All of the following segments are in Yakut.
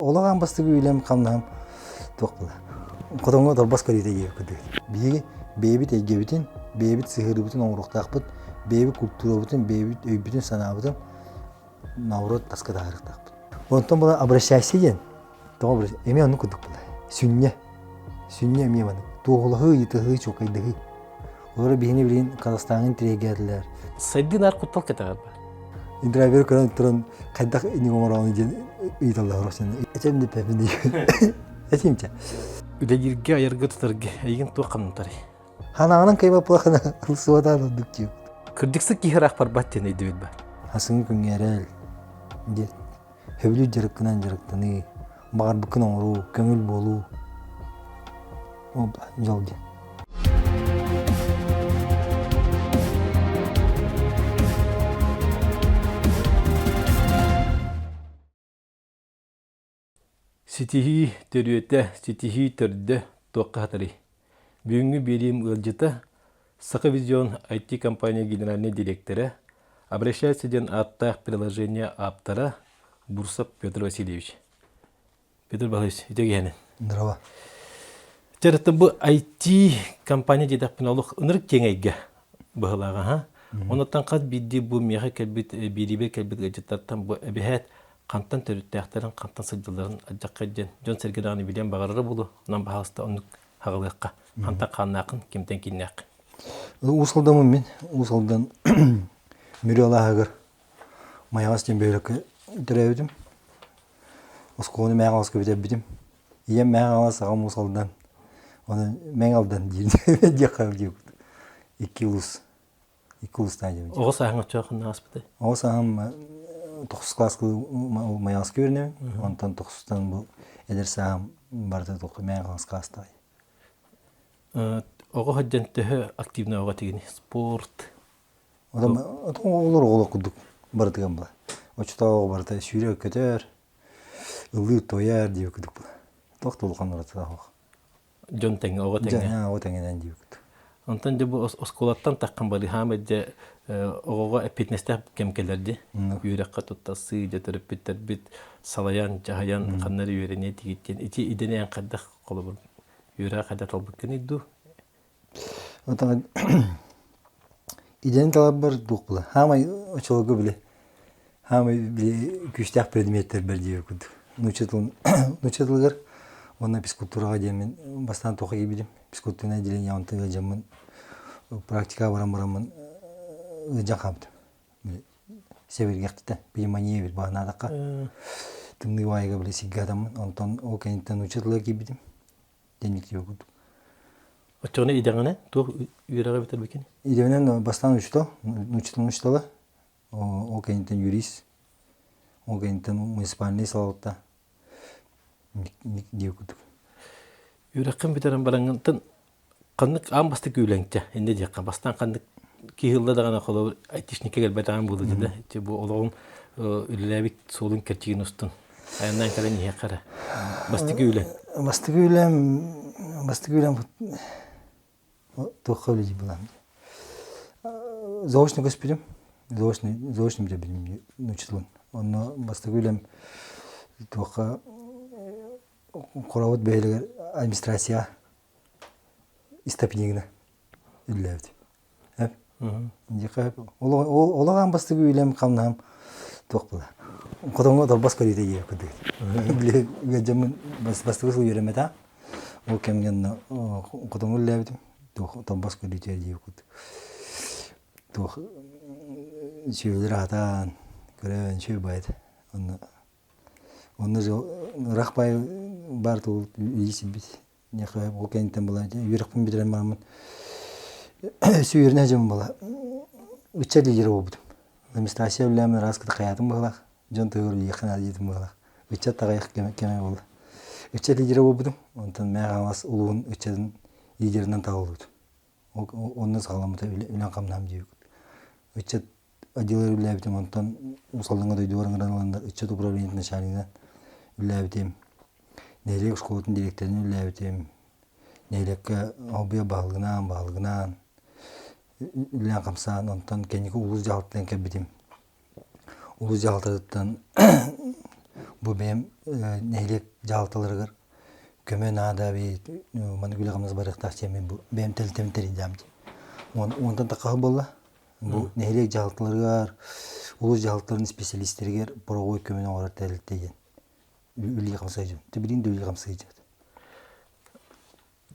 Олох аан бастакы үлэм хамнаһым туох була. Хотоҥҥо торбос көрүүтэ диэбит курдук. Биһиги бэйэбит эйгэбитин, бэйэбит сыһыарыыбытын оҥоруохтаахпыт, бэйэбит культурабытын, бэйэбит өйбүтүн-санаабытын наоборот таска таһаарыахтаахпыт. Онтон була обращайся диэн, тоҕо эмиэ оннук курдук була. Сүнньэ. Сүнньэ эмиэ маннык. Туоһулаһыы, ыйытыһыы, чуолкайдаһыы. Олору биһини билигин Казахстаҥҥа интириэһиргээтилэр. Сайдыы наар куттал кэтэҕэр баар. Драйвер көрөн туран хайдах инник оҥороҕун диэн ыйыталлар сен. Этим диэппин дии. Этим чэ. Үлэлииргэ, айарга, тутарга эйигин туох хамнатарый? Ханаҕынан кыйбаппылахына ылсыбатаан ордук диэбит. Кырдьыксыт киһи ыраах барбат диэн өйдөбүл баар. Асыҥы күҥҥэ эрэл диэн Сөбүлүүр дьарыккынан дьарыктаныы, баҕарбыккын оҥоруу, көҥүл буолуу ол дьол диэн. Ситиһии төрүөтэ, ситиһии төрдө туохха сытарый? Бүгүҥҥү биэриим ыалдьыта Сахавизион IT-компания генеральнай дириэктэрэ, Обращайся диэн ааттаах приложение ааптара Бурсов Петр Васильевич. Петр Васильевич, үтүө киһини. Здорово. Дьэ, бу IT-компания диэтэхпинэ олох ынырык киэҥ эйгэ быһылааҕа, ха? Онуттан хас биирдии бу миэхэ кэлбит, биэриибэр кэлбит ыалдьыттартан бу эбэһээт хантан төрүттээхтэрин, хантан сылдьалларын алдьархай диэн дьон-сэргэ даҕаны билиэн баҕарара буолуо. Онон баһаалыста оннук хаҕылыахха. Хантан хааннааххын, кимтэн кииннээххин? Уус Алдаммын мин. Уус Алдан Мүрү алааһыгар Майаҕас диэн бөһүөлэккэ төрөөбүтүм. Оскуоланы Мэҥэ Хаҥаласка бүтэрбитим. Ийэм Мэҥэ Хаҥалас, аҕам Уус Алдан. Онон Мэҥэ Алдан диир диэххэ диэбит. Икки улуус. Икки улуустаах диэбит. Оҕо сааһыҥ оччоҕо ханна ааспытай? Оҕо сааһым тохсус кылааска Майаҕаска үөрэнэбин. Онтон тохсустан бу эдэр сааһым барыта Мэҥэ Хаҥаласка аастаҕай. Оҕо сылдьан төһө активнай оҕо этигиний? Спорт? Оҕолор оҕолор курдук барытыгар була. Оччотооҕу оҕо барыта сүүрэр-көтөр, ыллыыр-туойар диэбит курдук була. Туох да улахан уратыта суох. Дьон тэҥэ, оҕо тэҥэ. Оҕо тэҥинэн диэбит курдук. Онтон дьэ бу оскуолаттан таххан барыһаам дьэ оҕоҕо эппиэтинэстээх кэм кэлэр дии. Үөрэххэ туттарсыы, дьэ төрөппүттэрбит салайан, дьаһайан ханна эрэ үөрэниэ этигит диэн. Ити идэни эн хайдах холобур үөрэҕи хайдах талбыккыный дуу? Отон идэни таларбар туох була. Хаамай очолорго били хаамай били күүстээх предметтэрбэр диэбит курдук. Нуучча тылын нуучча тылыгар уонна физкультураҕа диэммин бастаан туохха киирбитим. Физкультурное отделение онтон ыалдьаммын практикаҕа баран бараммын ыалдьан хаалбытым. Сэбиргэхтитэ пневмония эбит баҕанаатахха. Тымныы баайыга били сиргэ атаммын. Онтон ол кэнниттэн нуучча тылыгар киирбитим. Дэнник курдук. Оччоҕуна идэҕинэн туох үөрэҕи бүтэрбиккин? Идэбинэн бастаан учуутал, нуучча тылын учуутала, ол кэнниттэн юрист, ол кэнниттэн муниципальнай салалта диир курдук. Үөрэххин бүтэрэн бараҥҥын ханнык аан бастакы үлэҥчэ инньэ диэххэ бастаан ханнык киһи ылла даҕаны холобур айтишникка кэлбэтэҕин буолуо да ити бу олоҕуҥ үлэлээбит суолун кэрчигин устун айаннаан кэлэн иһиэххэ эрэ бастакы үлэ бастакы үлэм бастакы үлэм туохха үлэлиир буолам заочно көспүтүм заочный заочный бүтэрбитим нуучча онно бастакы үлэм туохха Хорообут бөһүөлэгэр администрация истопнигына үлэлээбит. Олох аан бастакы үлэм хамнаһым туох була. Хотоҥҥо торбос көрүүтэ диэбит курдук. Били ыалдьаммын бастакы сыл үөрэммэтэх. Ол кэмҥэ онно хотоҥҥо үлэлээбитим. Туох торбос көрүүтэ диэбит курдук. Туох сүөһүлэр аһатан, көрөн үчүгэй баайыт. Онно Онно ыраах баай баар тугу илии сирбит. Миэхэ ол кэнниттэн була үөрэхпин бүтэрэн бараммын сүүрүнэ дьон була ыччат лидерэ буолбутум. Администрация үлэлээмин араас кытта хайаатым быһыылаах, дьон тыгар үлэлиэххэ наада диэтим быһыылаах. Ыччат аҕыйах кэмэ, кэмэ буолла. Ыччат лидерэ буолбутум. Онтон Мэҥэ Хаҥалас улууһун ыччатын лидеринэн талыллыбытым. Онно саҕаламмыта үлэм-хамнаһым диэбит. Ыччат отделыгар үлэлээбитим, онтон Уус Алдаҥҥа дойдубар ыҥыран ыланнар ыччат управлениетын начальнигынан үлэлээбитим. Нэһилиэк оскуолатын дириэктэринэн үлэлээбитим. Нэһилиэккэ олбуйа баһылыгынаан, баһылыгынаан үлэлээн-хамсаан, онтон кэнники улуус дьаһалтатынан кэлбитим. Улуус дьаһалтатыттан Бу бэйэм нэһилиэк дьаһалталарыгар көмө наада эбит, маннык үлэ-хамнас барыахтаах диэммин бу бэйэм тэрилтэбин тэрийдэм дии. Уонтан тахха буолла. Бу нэһилиэк дьаһалталарыгар, улуус дьаһалталарын исписэлиистэригэр правовой көмөнү оҥорор тэрилтэ диэн үлэлии хамсайдым. Билигин да үлэлии хамсайдыбыт.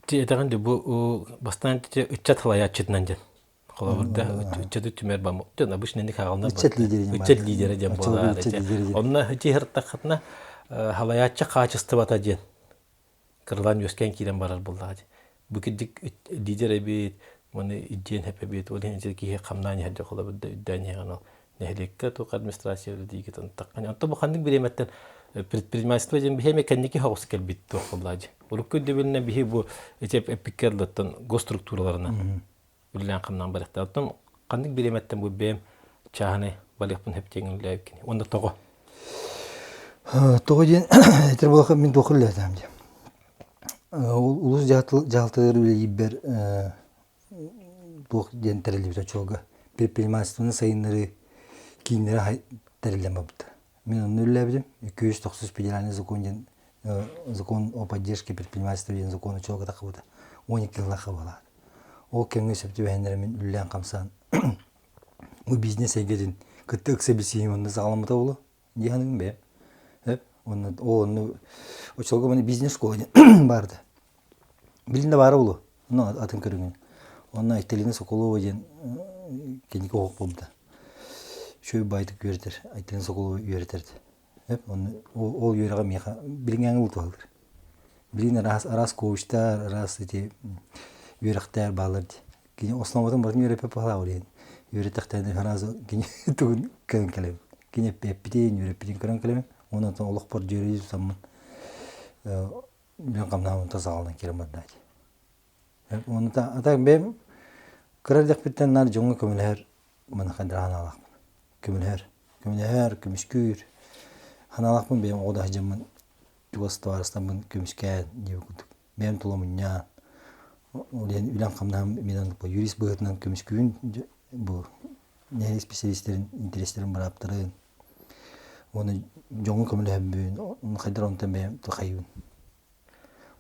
Ти этэҕин де бу бастаан ыччат халайааччытынан диэн. Холобур да ыччаты түмэр бам. Дьон обычно ник хаална. Ыччат лидерэ диэн. Ыччат лидерэ диэн буолар. Онно ити хартахатына халайааччы хаачыстыбата диэн. Кырылаан үөскээн киирэн барар буоллаҕа дии. Бу кирдик лидер эбит, маны иддиэн хэп эбит, ол иһин киһи хамнаан иһэр дьэ холобур да үрдээн иһэҕин ол нэһилиэккэ туох администрация үлэлиигит онтаххын. Онто бу ханнык бириэмэттэн предпринимательство диэн биһи эмэ кэнники соҕус кэлбит туох буоллаа дии. Урукку өйдөбүлүнэн биһи бу ити эппиккэ дылыттан госструктураларынан үлэлээн хамнаан барыахтаах. Оттон ханнык бириэмэттэн бу бэйэм чааһынай барыахпын сөптүөҥ үлэлээбиккиний? Уонна тоҕо? Тоҕо диэн этэр буоллахха мин туохха үлэлээтэҕим диэн. Улуус дьаһалтатыгар үлэлиирбэр туох диэн тэриллибит оччолорго предпринимательствоны сайыннарыы кииннэрэ тэриллэн барбыта. Мин онно үлэлээбитим. 290 федеральный закон диэн закон о поддержке предпринимательства диэн закон оччолорго таххыбыта. 12 сыллаахха буолаат. Ол кэмҥэ сөп түбэһиннэрэ мин үлэлээн хамсаан бу бизнес эйгэтин кытта ыкса билсиһиим онно саҕаламмыта буолуо дии саныыбын бэйэм. Сөп. Уонна ол онно оччолорго маны бизнес школа диэн баарда. Билин да баара буолуо. Онно атын көрүҥүн. Онно Айталина Соколова диэн кинигэ оһох буолбута. Үчүгэй баайдык үөрэтэр. Айталина Соколова үөрэтэрди. Онно ол үөрэҕэ миэхэ билиҥҥээҥи утуһаллар. Билигин араас араас коучтар, араас ити үөрэхтэр бааллар дии. Кини основатын барытын үөрэппит баһылаах ол иһин. Үөрэтэхтэринэ сразу кини тугун көрөн кэлэбин. Кини эппитин, үөрэппитин көрөн кэлэбин. Уонна онтон олохпор дьүөрэлии тутаммын билэн хамнаһым саҕаланан киирэн барда дии. Уонна ата бэйэм кыра эрдэхпиттэн наар дьоҥҥо көмөлөһөр маныаха санаалаахпын. Көмөлөһөр, көмөлөһөр, көмүскүүр санаалаахпын бэйэм оҕо да сылдьаммын чугас табаарыстарбын көмүскээн диэбит курдук бэйэм тула мунньаан ол иһин үлэм-хамнаһым именно юрист быһыытынан көмүскүүн бу нэһилиэк специалистэрин интэриэстэрин бырааптарын уонна дьоҥҥо көмөлөһөммүн хайдах онтон бэйэм хайыыбын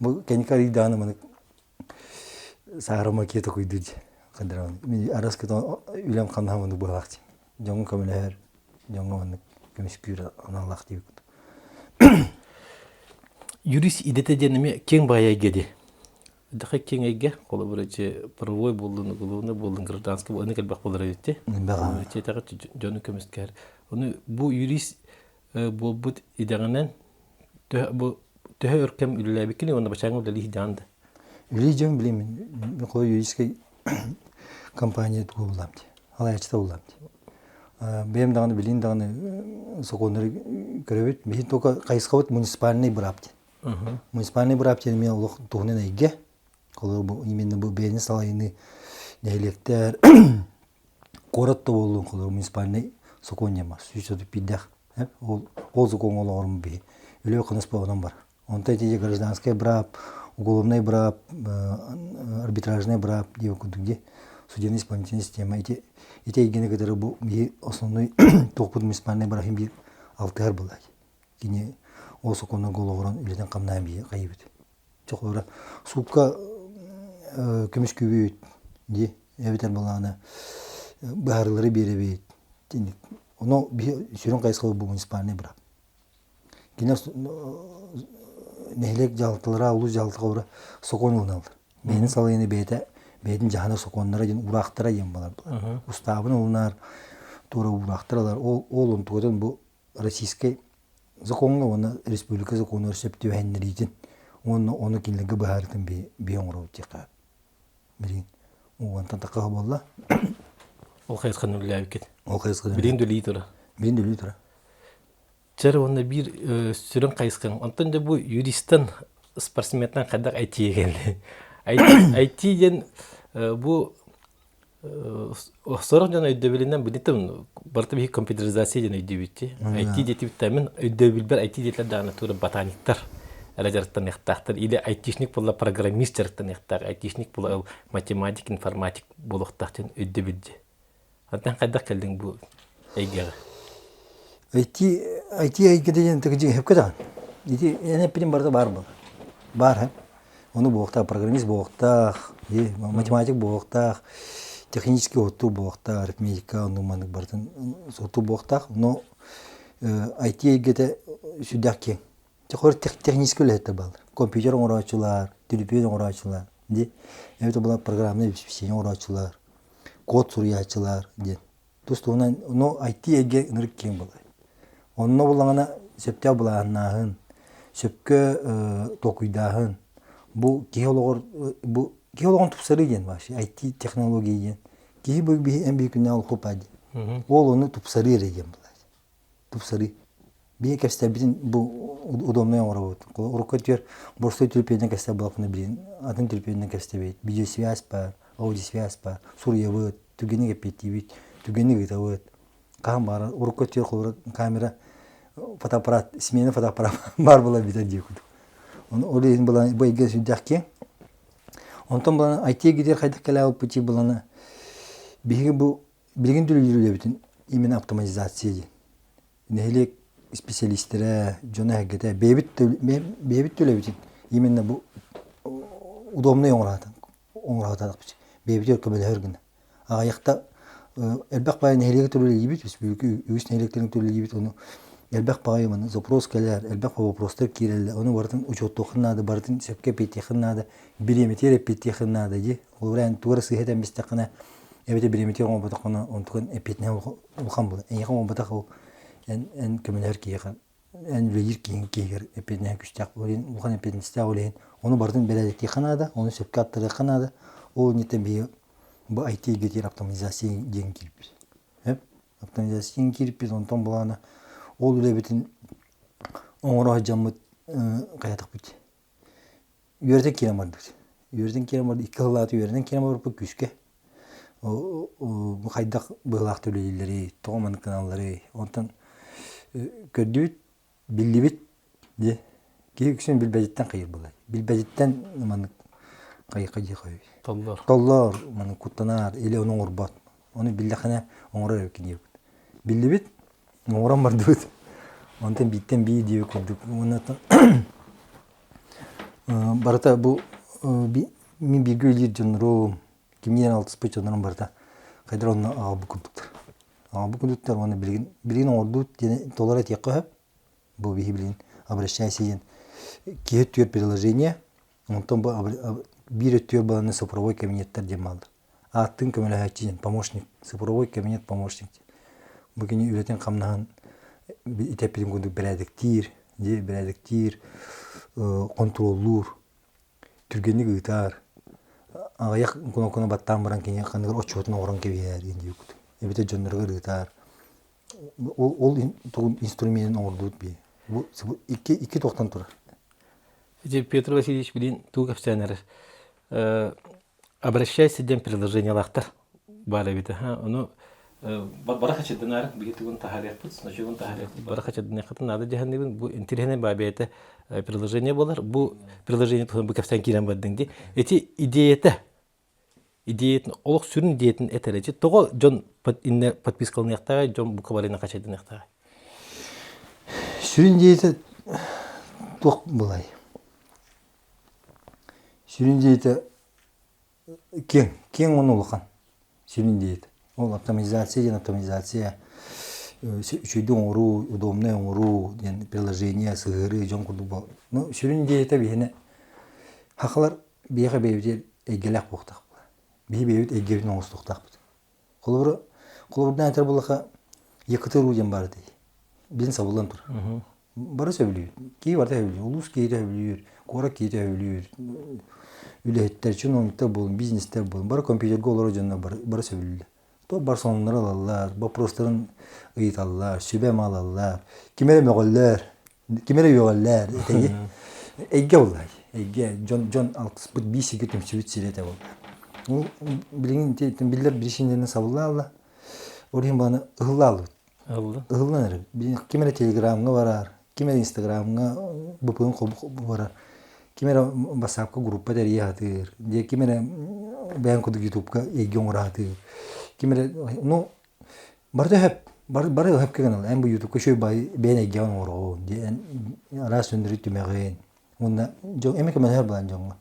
бу кэнники арыйдаҕына маны саарама киэ токуйдуу дии хайдах мин арас үлэм хамнаһым оннук быһалаах дии дьоҥҥо көмөлөһөр дьоҥҥо маннык көмүскүүр аналлаах диэбит Юрист идэтэ диэн эмиэ киэҥ баайа эйгэ дии. Даха киэҥ эйгэ, холобур, ити правовой буоллун, уголовный буоллун, гражданский буоллун, аны элбэх буолар эбит дии. Ити дьону көмүскэһэр. Ону бу юрист буолбут идэҕинэн бу төһө өр кэм үлэлээбиккиний уонна бачааҥҥа үлэлии сылдьаҕын да? Үлэлии дьон билим мен юридическай компания тугу буллам дии. Алаяччыта буллам дии. Бэйэм даҕаны билин даҕаны сокуоннары көрөбүт. Биһин только хайысхабыт муниципальный быраап диэн. Муниципальный быраап диэн эмиэ олох туһунан эйгэ. Холобур бу именно бу бэйэни салайыныы нэһилиэктэр куорат да буоллун холобур муниципальный сокуон диэн бар. 135 Ол ол сокуоҥҥа олоҕорум биһи. Үлэ ханас буолан бар. Онтон ити гражданскай быраап, уголовнай быраап, арбитражнай быраап диэн курдук дии. Судебный исполнительная система ити ити эйгэни кытары бу биһи основной туохпут муниципальный быраабын биир алтыһар буолаат. Кини ол сокуоннарга олоҕуран үлэтин хамнаан биһи хайыбыт. Чохолоро суукка көмүскүүбүт дии эбэтэр былаана быһаарыылары биэрэбит. Ону биһи сүрүн хайысхабыт бу муниципальный быраап. Кини нэһилиэк дьаһалталара, улуус дьаһалталара сокуон ылыналлар. Бэйэни салайыны бэйэтэ бэйэтин дьаһанар сокуоннара диэн уураахтара диэн балар. Устаабын ылынар, туора уураахтар ылар. Ол, ол онтугатын бу российскай закоҥҥа уонна республика законугар сөп түбэһиннэриитин уонна ону кинилэргэ быһаарытын биһи оҥоробут диэххэ билигин уонтан тахха буолла. Ол хайысханы үлэлээбиккит. Ол хайысханы. Билигин да үлэлии тура. Билигин да үлэлии тура. Чэр уонна биир сүрүн хайысхаҥ. Онтон дьэ бу юристан, спортсментан хайдах IT кэлли? IT диэн бу сорох дьон өйдөбүлүнэн билитим барыта биһи компьютеризация диэн өйдүүбүт дии. IT диэтибиттэн мин өйдөбүлбэр IT диэтилэр даҕаны тура ботаниктар эрэ дьарыктаныахтаахтар или айтишник буолла программист дьарыктаныахтаах, айтишник буолла математик, информатик буолуохтаах диэн өйдөбүл дии. Онтон хайдах кэллиҥ бу эйгэҕэ? IT. IT эйгэтэ диэн сөпкө даҕаны. Ити эн эппитин барыта баар буолар. Баар һэ. Ону буолуохтаах, программист буолуохтаах, математик буолуохтаах, технический оттуу буолуохтаах, арифметика оннук маннык барытын суоттуу буолуохтаах. Но IT эйгэтэ сүрдээх киэҥ. Хор технический үлэһиттэр бааллар. Компьютер оҥорооччулар, төлөпүөн оҥорооччулар, дии. Эбэтэр була программное обеспечение оҥорооччулар, код суруйааччылар диэн. Тус туһунан, но IT эйгэ ынырык киэҥ буолар. Онно буллаҕына сөптөөх былааннааһын, сөпкө толкуйдааһын, бу киһи олоҕор бу киһи олоҕун тупсарыы диэн вообще IT технология диэн. Киһи бу эн биһи күннээх олоххо диэн. Ол ону тупсарыы эрэ диэн буолар. Тупсарыы. Биһи кэпсэтэрбитин бу удобнай оҥоробут. Урукку өттүгэр боростуой төлөпүөнүнэн кэпсэтэр буоллахпына билигин атын төлөпүөнүнэн кэпсэтэбит. Видеосвязь баар, аудиосвязь баар, суруйабыт, түгэни эппиэттиибит, түгэни ыытабыт. Хаһан баара урукку өттүгэр холобура камера фотоаппарат, смена фотоаппарат баар буолар бүтэр дии курдук. Ону ол иһин былаан бу эйгэ сүрдээх киэҥ. Онтон былаан IT эйгэтигэр хайдах кэлээбиппит былаана биһиги бу билигин үлэлиир үлэбитин именно автоматизация диэн. Нэһилиэк специалистэрэ, дьоно-сэргэтэ бэйэбит бэйэбит үлэбитин именно бу удобный оҥоро оҥоро бэйэбитигэр көмөлөһөр гына. Аҕыйахта элбэх баҕайы нэһилиэги төлүүлүүбүт, үгүс нэһилиэктэрин төлүүлүүбүт, ону элбэх баҕайы маны запрос кэлэр, элбэх вопростар киирэллэр, ону барытын учуоттуоххун наада, барытын сөпкө эппиэттиэххин наада, бириэмэтигэр эппиэттиэххин наада дии. Ол эрэн тугу эрэ сыыһа этэн бистэххинэ, эбэтэр бириэмэтигэр оҥорботоххуна, онтукан эппиэтинэһэ улахан буолар. Эйиэхэ оҥорботох ол эн эн көмөлөһөр киһиэхэ эн үлэлиир киһиҥ киһигэр эппиэтинэһэ күүстээх ол иһин улахан эппиэтинэстээх ол иһин ону барытын бэрээдэктиэххэ наада, ону сөпкө аттарыахха наада. Ол инниттэн биһиги бу IT эйгэтигэр автоматизация диэн киирбит. Автоматизация диэн киирбит, онтон былаана ол үлэбитин оҥоро сылдьаммыт хайатахпыт үөрэтэн киирэн барбыт. Үөрэтэн киирэн барбыт, икки сыллаата үөрэнэн киирэн барбыппыт күүскэ. Хайдах быһыылаахтык үлэлииллэрий, тоҕо маннык гыналларый. Онтон көрдүбүт, биллибит дии. Киһи үксүн билбэтиттэн хайыр буолар. Билбэтиттэн маннык хайыха дии хойуй. Толлор. Толлор, маннык куттанар, или ону оҥорбот. Ону биллэхинэ оҥорор эбиккин диэбит. Биллибит, оҥорон бардыбыт. Онтон бииртэн биир диэбит курдук. Уонна барыта бу мин бииргэ үлэлиир дьоннорум, кимниин алтыспыт дьоннорум барыта хайдах онно аҕалбыт курдуктар. Аҕалбыт курдуктар уонна билигин билигин оҥордубут диэн толору этиэххэ сөп. Бу биһи билигин обращайся диэн киһи өттүгэр приложение, онтон бу биир өттүгэр баланы цифровой кабинеттар диэн бааллар. Ааттыын көмөлөһөөччү диэн помощник, цифровой кабинет помощник диэн. Бу кини үлэтин-хамнаһын итэппитин курдук бэрээдэктиир, дьиэ бэрээдэктиир, хонтуруоллуур, түргэнник ыытар, аҕыйах кнопканы баттаан баран кини ханныгар отчуотун оҥорон кэбиһэр диэн диэбит. Эбэтэр дьонноругар ыытар. Ол, ол тугун инструменын оҥордубут бии. Бу икки, икки туохтан турар. Ити Петр Васильевич билин тугу кэпсээн эрэр. Обращайся диэн предложениелаахтар баар эбит. Ону бара хачырдынаары биһи тугун таһаарыахпыт, значогун таһаарыахпыт, бара хачырдыныаххытын наада дьаһанныыбын. Бу интириэһинэй баа бэйэтэ приложение буолар. Бу приложение туһунан бу кэпсээн киирэн бардыҥ дии. Ити идеята, идеятын, олох сүрүн идеятын этэр. Ити тоҕо дьон инне подпискаланыахтааҕый, дьон бука барыны хачайдыныахтааҕый? Сүрүн идеята туох буолай? Сүрүн идеята киэҥ, киэҥ уонна улахан сүрүн идеята. Ол автоматизация диэн автоматизация үчүгэйдик оҥоруу, удобнай оҥоруу диэн приложение, сыһыарыы дьон курдук буол. Ну, сүрүн идеята биһиэнэ сахалар биһиэхэ бэйэбитигэр эйгэлээх буолуохтаахпыт. Биһи бэйэбит эйгэбитин оҥостуохтаахпыт. Холобура, холобурдаан этэр буоллахха, ЯКТРУ диэн баар этэй. Билин сабыллан турар. Бары сөбүлүүр. Киһи барыта сөбүлүүр. Улуус киһитэ сөбүлүүр, куорат киһитэ сөбүлүүр. Үлэһиттэр, чиновниктар буолун, бизнестэр буолун, бары компьютерга олорор дьоннор бары, бары сөбүлүүллэр. То бар сонуннары ылаллар, вопростарын ыйыталлар, сүбэ-ама ылаллар. Ким эрэ мөҕөллөр, ким эрэ үөҕэллэр. Этэги эйгэ буолла. Эйгэ дьон дьон алтыспыт биир сиргэ түмсүбүт сирэ этэ буолла. Ол билигин биллэр биричиинэнэн сабыллаалла. Ол иһин бааны ыһыллааллыбыт. Ыһыллан эрэр. Ким эрэ телеграмҥа барар, ким эрэ инстаграмҥа бпн барар, ким эрэ ватсапка группа тэрийэ сатыыр, дьэ ким эрэ бэйэҥ курдук ютубка эйгэ оҥоро сатыыр, ким эрэ ну барыта сөп. Бары бары ыһапка гыналлар. Эн бу ютубка үчүгэй баай бэйэн эйгэҕин оҥороҕун диэн араас өннөрү түмэҕин. Уонна дьон эмиэ көмөлөһөр былаан дьоҥҥо.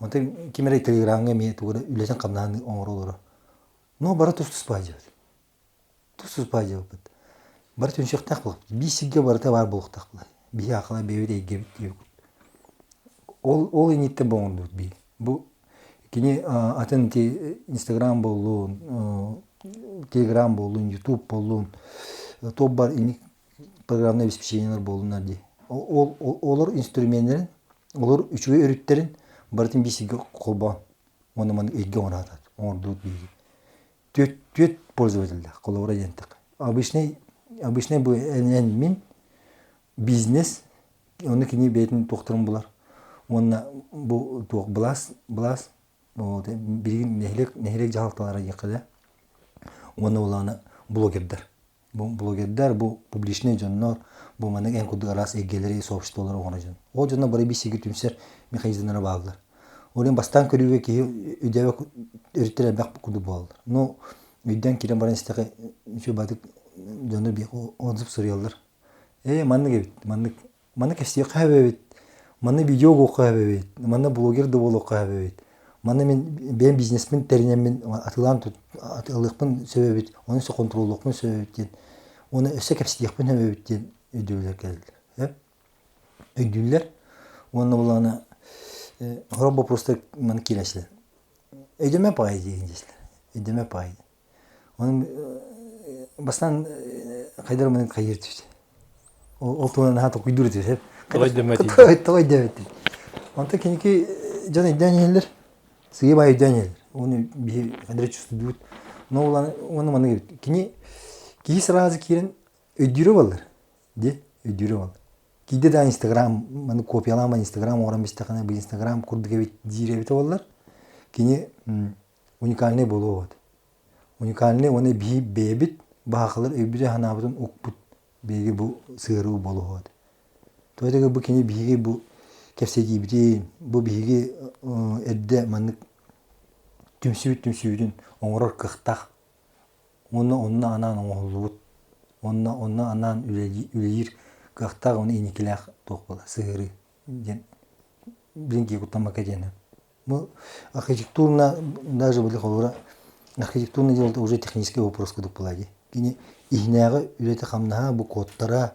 Онтон ким эрэ телеграмҥа эмиэ тугу эрэ үлэтин хамнаһын оҥоро олорор. Но бары тус-туспа дьиэбит. Тус-туспа дьиэбит. Бары түмсүөхтээх буолуохпут. Биир сиргэ барыта баар буолуохтаах буолар. Биһи аахала бэйэбит эйгэбит диэбит. Ол ол инниттэн боҥордубут биһи. Бу кини атын ити Инстаграм буоллун, Телеграм буоллун, Ютуб буоллун, топ бар инник программное обеспечениелар буоллуннар дии. Ол олор инструменнэрин, олор үчүгэй өрүттэрин барытын биир сиргэ холбоон уонна маны эйгэ оҥораатат, оҥордубут биһиги. Түөрт, түөрт пользователлээх, холобура диэнтэх. Обычный, обычный бу эн мин бизнес Онно кини бэйэтин туохтарын булар. Уонна бу туох былаас, былаас вот, билигин нэһилиэк, нэһилиэк дьаһалталара диэххэ да. Уонна улаана блогердар. Бу блогердар, бу публичный дьоннор, бу маннык эн курдук араас эйгэлэри, сообществолары оҥорор дьон. Ол дьоннор бары биир сиргэ түмсэр механизмнара бааллар. Ол иһин бастаан көрүүгэ киһи өйдөөбөт өрүттэр элбэх курдук буолаллар. Но өйдөөн киирэн баран истэхэ үчүгэй баҕайытык дьоннор отзыв суруйаллар. Ээ, маннык эбит, маннык, манна кэпсиэххэ сөп эбит, манна видео угуохха сөп эбит, манна блогер да буолуохха сөп эбит, манна мин бэйэм бизнеспин тэринэммин атыылаан атыылыахпын сөп эбит, ону өссө хонтуруоллуохпун сөп эбит диэн, уонна өссө кэпсэтиэхпин сөп эбит диэн өйдөбүллэр кэлэллэр. Өйдүүллэр. Уонна булаана сорох боппуруостар маннык киирээччилэр. Өйдөмө паай диэн диэчилэр. Өйдөмө паай. Онон бастаан хайдах эрэ хайыыр түстэ. Ол туһунан наһаа толкуйдуур этим сөп. Тоҕо өйдөммөт Тоҕо өйдөөбөт Онтон киники дьон өйдөөн иһэллэр. Сыыйа баай өйдөөн иһэллэр. Оны биһи хайдах чувствуют. Но уонна маннык эбит. Кини киһи сразу киирэн өйдүүрэ буоллар. Ди өйдүүрэ буоллар. Киирдэ да Инстаграм маны копиялаан Инстаграм оҥорон бистэххинэ бу Инстаграм курдук эбит диир эбитэ буоллар. Кини уникальный буолуо вот. Уникальный уонна биһи бэйэбит баһаахалар өйбүтүн-санаабытын укпут биһиги бу сыарыы буолуо Тоҕо диэтэххэ бу кини биһиги бу кэпсэтиибитин, бу биһиги эрдэ маннык түмсүбүт түмсүүбүтүн оҥорор кыахтаах уонна онно анаан оҥоһуллубут уонна онно анаан үлэлиир кыахтаах уонна инникилээх туох буолар сыһыарыы диэн билин киһи куттаммакка диэн Ну, архитектурно, даже были холобура, архитектурное дело это уже технический вопрос курдук буолаа дии. Кини иһинээҕи үлэтэ-хамнаһа, бу кодтара,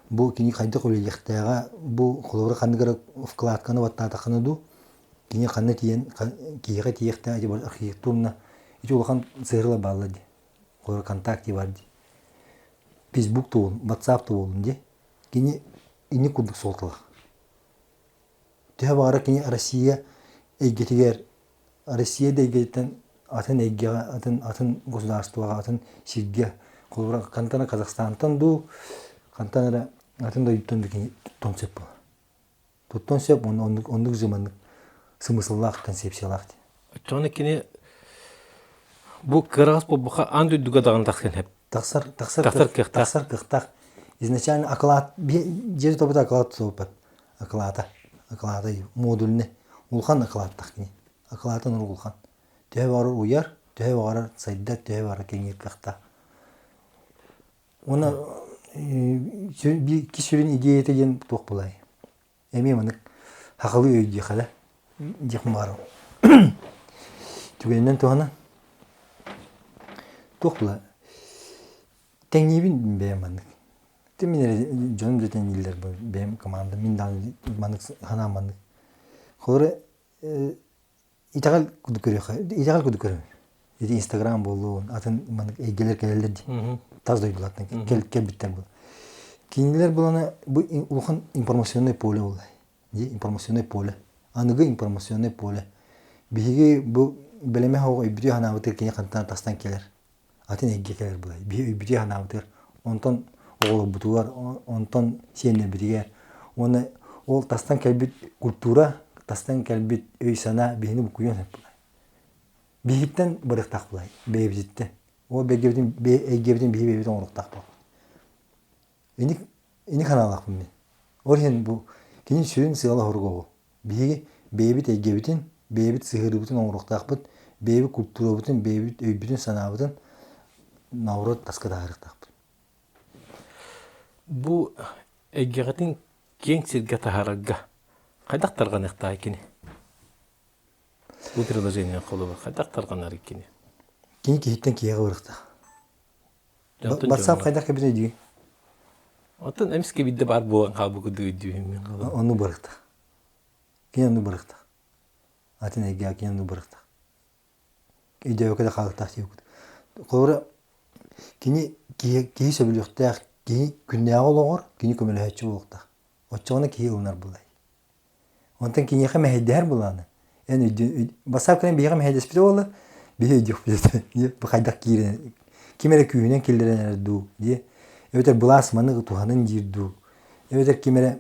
бу кини хайдах үлэлиэхтээҕэ, бу холобура ханнык эрэ вкладканы баттаатаххына дуу, кини ханна тиийэн киһиэхэ тиийиэхтээх ити архитектурно ити улахан сыһыарыла бааллар дии. Холобура ВКонтакте бар дии. Фейсбук да буоллун, WhatsApp да буоллун дии. Кини инник курдук суолталаах. Төһө баҕарар кини Россия эйгэтигэр, Россия да эйгэтиттэн атын эйгэҕэ, атын атын государствоҕа, атын сиргэ, холобура, хантан эрэ Казахстантан дуу, хантан эрэ атын дойдуттан да кини туттуон сөп буолар. Туттуон сөп уонна оннук оннук же маннык смысллаах, концепциялаах дии. Оччоҕуна кини бу кыараҕас буолбукка аан дойдуга даҕаны тахсан сөп. Тахсар, тахсар, Тахсар кыахтаах. Тахсар кыахтаах. Изначально оклад, дьиэ тобута оклад тутулпат. Оклада, оклада модульный. Улахан окладтаах кини. Оклатын улахан. Төһө баҕарар уйар, төһө баҕарар сайдар, төһө баҕарар кэҥиир кыахтаах. Уонна икки сүрүн идеята диэн туох буолай? Эмиэ маннык сахалыы өйдүөххэ да диэх баҕарабын. Түгэнинэн туһанан туох була тэҥниибин бэйэм маннык. Ити мин эрэ дьонум да тэҥнииллэр бэйэм командам мин даҕаны маннык санаам маннык. Холобура итэҕэл курдук көрүөххэ итэҕэл курдук көрөбүн. Ити Инстаграм буоллун, атын маннык эйгэлэр кэлэллэр дии. Тас дойдулартан кэлбиттэр буолла. Кинилэр булана бу улахан информационное поле буолла. Дии информационное поле. Аныгы информационное поле. Биһиги бу бэлэмэ оҕо өйбүтү санаабытыгар кини хантан тастан кэлэр. Атын эйгэ кэлэр буолай. Биһи өйбүтү санаабытыгар онтон оҕолорбутугар, онтон сиэннэрбитигэр уонна ол тастан кэлбит культура, тастан кэлбит өй-санаа биһини буккуйуон сөп буолай. Биһиттэн барыахтаах буолай, бэйэбититтэн. Ол эйгэбитин, эйгэбитин биһи бэйэбит оҥоруохтаах буолла. Ини, ини ханаалаахпын мин. Ол иһин бу кини сүрүн сыала-соруга ол. Биһиги бэйэбит эйгэбитин, бэйэбит сыһыарыыбытын оҥоруохтаахпыт, бэйэбит культурабытын, бэйэбит өйбүтүн-санаабытын наоборот таска таһаарыахтаахпыт. Бу эйгэҕитин киэҥ сиргэ таһаарарга хайдах тарҕаныахтаах кини? Бу приложение холобур хайдах тарҕанар кини? Кини киһиттэн киһиэхэ барыахтаах. WhatsApp хайдах кэбитэ дии? Оттон эмискэ биирдэ баар буолан хаалбыт курдук өйдүүһүн. Ону барыахтаах. Кини ону барыахтаах. Атын эйгэҕэ кини ону барыахтаах. Өйдөөбөккө да хаалыахтаах диэбит. Холобура, кини киһи, киһи сөбүлүөхтээх, киһи күннээҕи олоҕор кини көмөлөһөөччү буолуохтаах. Оччоҕуна киһи ылынар буолай. Онтон киниэхэ мэһэйдэһэр былааны. Эн өйдүн, бассаап кэлэн биһиэхэ мэһэйдэспитэ буолла, биһи өйдүөхпүт этэ. Бу хайдах киирэн, ким эрэ күүһүнэн киллэрэн эрэр дуу, дии. Эбэтэр былаас маны туһанын диир дуу, эбэтэр ким эрэ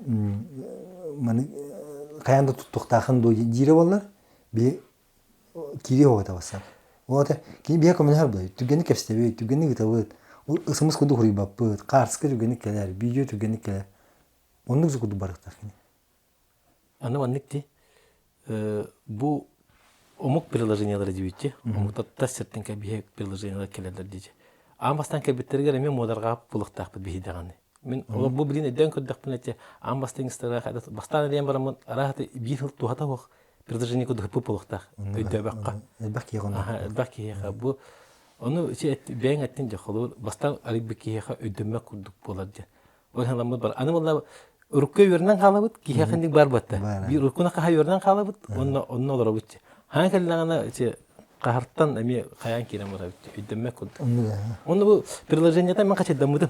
маны хайаан да туттуохтаахын дуу диирэ буоллар, биһи киириэ оҕото бассаап. Ол ата кини биһиэхэ көмөлөһөр буолар. Түргэнник кэпсэтэбит, түргэнник ыытабыт. Ысымыс курдук хуруйбаппыт, хаарска түргэнник кэлэр, видео түргэнник кэлэр. Оннук же курдук барыахтаах кини. Аны маннык дии бу омук приложениелара диэбитчи омуктар тас сиртэн кэбиһэ приложениелар кэлэллэр диэчи аан бастаан кэлбиттэригэр эмиэ муодарҕаап булуохтаахпыт биһи даҕаны мин олор бу билин өйдөөн көрдөхпүнэ эти аан бастаан истэрэ бастаан эрийэн бараммын арааһата биир сыл туһата суох приложение курдук ыппыт буолуохтаах өйдөөбөххө элбэх киһиэхэ элбэх киһиэхэ бу ону бэйэҥ эттин дьэ холобур бастаан арыйбыт киһиэхэ өйдөммөт курдук буолар дьэ Ол иһин бар. Аны буолла урукку үөрэнэн хаалабыт, киһиэхэ инник бар батта. Биир уруккуна хаһа үөрэнэн хаалабыт, уонна онно олоробут. Хаан кэллэҕинэ ити хаһартан эмиэ хайаан киирэн барабыт, өйдөммөт курдук. Онно бу приложениетан мен хачайдаммытым.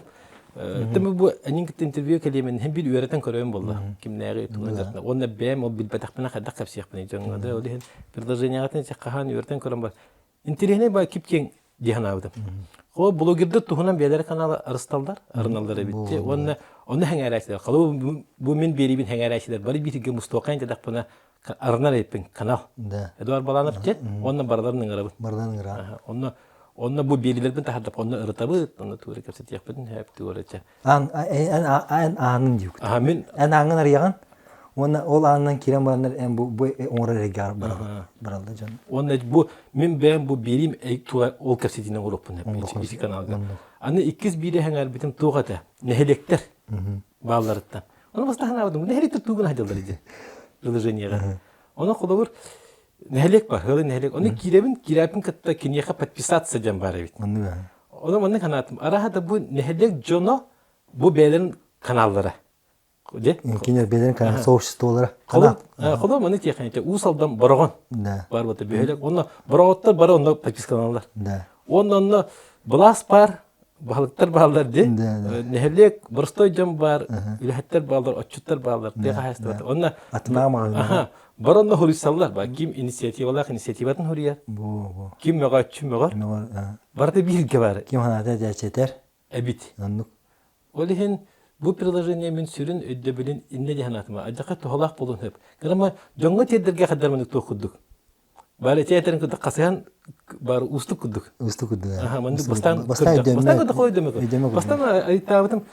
Төмө бу энин кытта интервью кэлиэмин һин бил үөрэтэн көрөйүм буолла. Кимнээҕи тугун дьарна. Уонна бэйэм ол билбэтэхпинэ хайдах кэпсиэхпиний дьоҥҥо да ол иһин приложениеҕытын хаһан үөрэтэн көрөн бар. Интэриэһинэй баа кип-киэҥ дии санаабытым. Ол блогердар туһунан бэйэлэрэ каналы арысталлар, арыналлар эбит. Уонна онно хэҥээрээччилэр. Холобур, бу мин биэриибин хэҥээрээччилэр бары бииргэ мустуоххайын диэтэхпинэ арынар эбиппин канал. Эдуард Баланов диэн, уонна барыларын ыҥырабын. Барыларын ыҥыра. Онно онно бу биэриилэрбин таһардап, онно ырытабыт, онно тугу эрэ кэпсэтиэхпитин сөп, тугу эрэ Аан, эн аанын диэбит. Мин эн ааҥҥын арыйаҕын уонна ол аанынан киирэн бараннар эн бу бу оҥорор эйгэҕэр бараллар дьон. Уонна бу мин бэйэм бу биэриим ол кэпсэтиинэн оҥоруохпун ити каналга. Аны иккис биири сэҥээрбитим туох этэ? Нэһилиэктэр баалларыттан. Ону бастаан санаабытым, нэһилиэктэр тугун сылдьаллар ити приложениеҕа. Ону холобур нэһилиэк бар, ыалы нэһилиэк. Ону киирэбин, киирээппин кытта киниэхэ подписаться диэн баар эбит. Ону маннык санаатым. Арааһа да бу нэһилиэк дьоно бу бэйэлэрин каналлара. Кинилэр бэйэлэрин канал сообществолара. Холобур маны тиэхиньикэ Уус Алдан Бороҕон бар вот бөһүөлэк. Онно Бороҕоттор бары онно подпискаланаллар. Уонна онно былаас баар, баһылыктар бааллар дии. Нэһилиэк боростой дьон баар, үлэһиттэр бааллар, отчуттар бааллар, тыа хаһаайыстыбата. Онно Атынаа Бар онно хуруйсаллар ба ким инициативалаах инициативатын хуруйар. Ким мөҕөөччү мөҕөр. Барыта бииргэ бар. Ким ханаата этээччи Эбит. Оннук. Ол иһин бу приложение мин сүрүн өйдөбүлүн иннэ диэн санаатым. Адьака туһалаах буолуон сөп. Кырама дьоҥҥо тиэрдэргэ хаддарманык туох курдук. Бары эти этэрин курдук хасыһан бар уустук курдук. Уустук курдук. Аха, маннык бастаан бастаан көрдөх өйдөмөк. Бастаан айтаабытым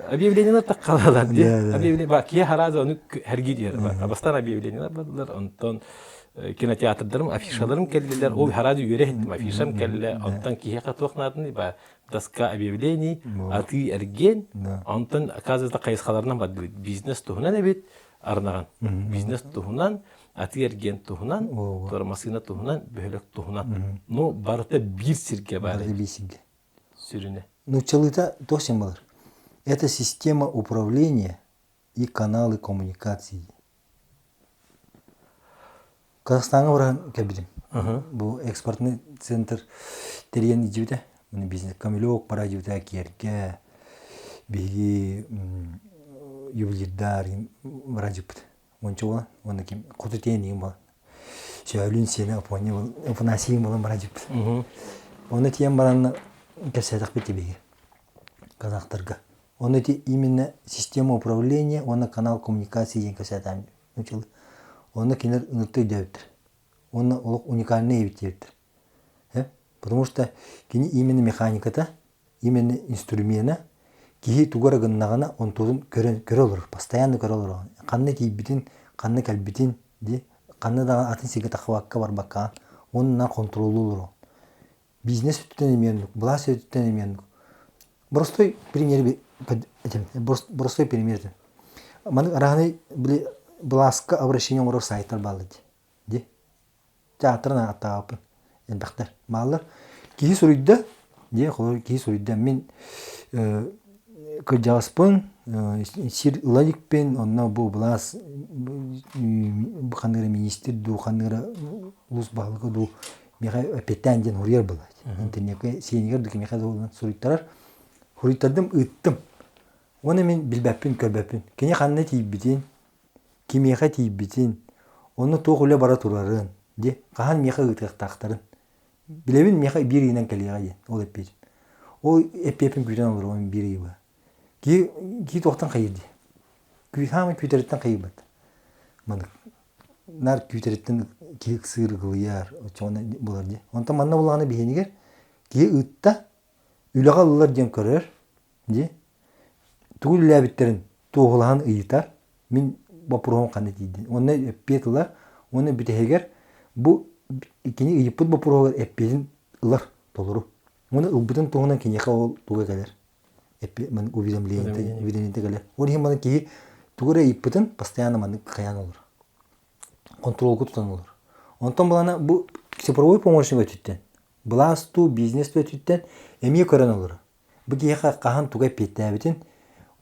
объявлениелар таххалалар дии. Объявление ба киһи харааза ону хэргии диэр. Бастаан объявлениелар бардылар, онтон кинотеатрдарым афишаларым кэллилэр. Ол хараазы үөрэ иһиттим, афишам кэллэ. Онтон киһиэхэ туох нааданы ба доска объявлений, атыы эргиэн. Онтон оказывается хайысхаларынан бардыбыт. Бизнес туһунан эбит, арнаҕан. Бизнес туһунан атыы-эргиэн туһунан, туора массыына туһунан, бөһүөлэк туһунан. Ну, барыта биир сиргэ баар. Барыта биир сиргэ. Сүрүнэ. Нууччалыыта туох син балар? Это система управления и каналы коммуникации. Казахстаҥҥа баран кэлбитим. Бу экспортный центр тэрийэн илдьибитэ. Бизнес Камелек бара дьибитэ киэргэ биһиги ювелирдар бара дьиппит. Уонча буолан уонна ким хоту тиэн иин буолан сөөлүн сиэнэ Апония Афанасийын буолан бара дьиппит. Онно тиийэн баран кэпсээтэхпит тибиги казахтарга. Онно ити именно система управления уонна канал коммуникации диэн кэпсээтэм нуччалыы. Онно кинилэр ыҥырта өйдөөбүттэр. Уонна олох уникальный эбит диэбиттэр. Потому что кини именно механиката именно инструмена киһи тугу эрэ гыннаҕына онтуотун көрөн көрө олорор постоянно көрө олорор ханна тиийбитин ханна кэлбитин дии ханна даҕаны атын сиргэ тахсыбакка барбакка уонна хонтуруоллуу олорор бизнес өттүттэн эмиэ оннук былаас өттүттэн эмиэ оннук простой пример. Боростуой пример этим. Маны араһаны били былааска обращение оҥорор сайтар бааллар дии. Театрын ааттаабыппын. Элбэхтэр бааллар. Киһи суруйда, дии, холобур киһи суруйда. Мин кырдьаҕаспын, сир ыла иликпин, онно бу былаас ханнык эрэ миниистир дуу, ханнык эрэ улуус баһылыга дуу миэхэ эппиэттээн диэн суруйар буолла. Интернеккэ сиэнигэр дуу кимиэхэ да суруйтарар. Суруйтардым, ыыттым. Уонна мин билбэппин, көрбөппүн. Кини ханна тиийбитин, кимиэхэ тиийбитин, онно туох үлэ бара турарын, дии, хаһан миэхэ ыытыахтаахтарын. Билэбин миэхэ биир ыйынан кэлиэҕэ диэн, ол эппиэтим. Ол эппиэппин күүтэн олоробун биир ый быһа. Киһи, киһи туохтан хайыыр дии. Күү, саамай күүтэриттэн хайыырбат. Маннык наар күүтэриттэн киһи ыксыыр, ыгылыйар, оччоҕуна буолар дии. Онтон манна буоллаҕына биһиэнигэр киһи ыытта, үлэҕэ ыллар диэн көрөр, дии. Тугу үлэлээбиттэрин туоһулаһан ыйытар, мин боппуруоһум ханна тиийдин. Уонна эппиэт ылар, уонна бүтэһигэр бу кини ыйыппыт боппуруоһугар эппиэтин ылар толору. Уонна ылбытын туһунан киниэхэ ол туга кэлэр. Уведомление уведомление кэлэр. Ол иһин маны киһи тугу эрэ ыйыппытын постоянно маннык хайаан олор. Контролга тутан олор. Онтон былаана бу цифровой помощник өттүттэн, былаас туу, бизнес өттүттэн эмиэ көрөн олорор. Бу киһиэхэ хаһан тугу эппиэттээбитин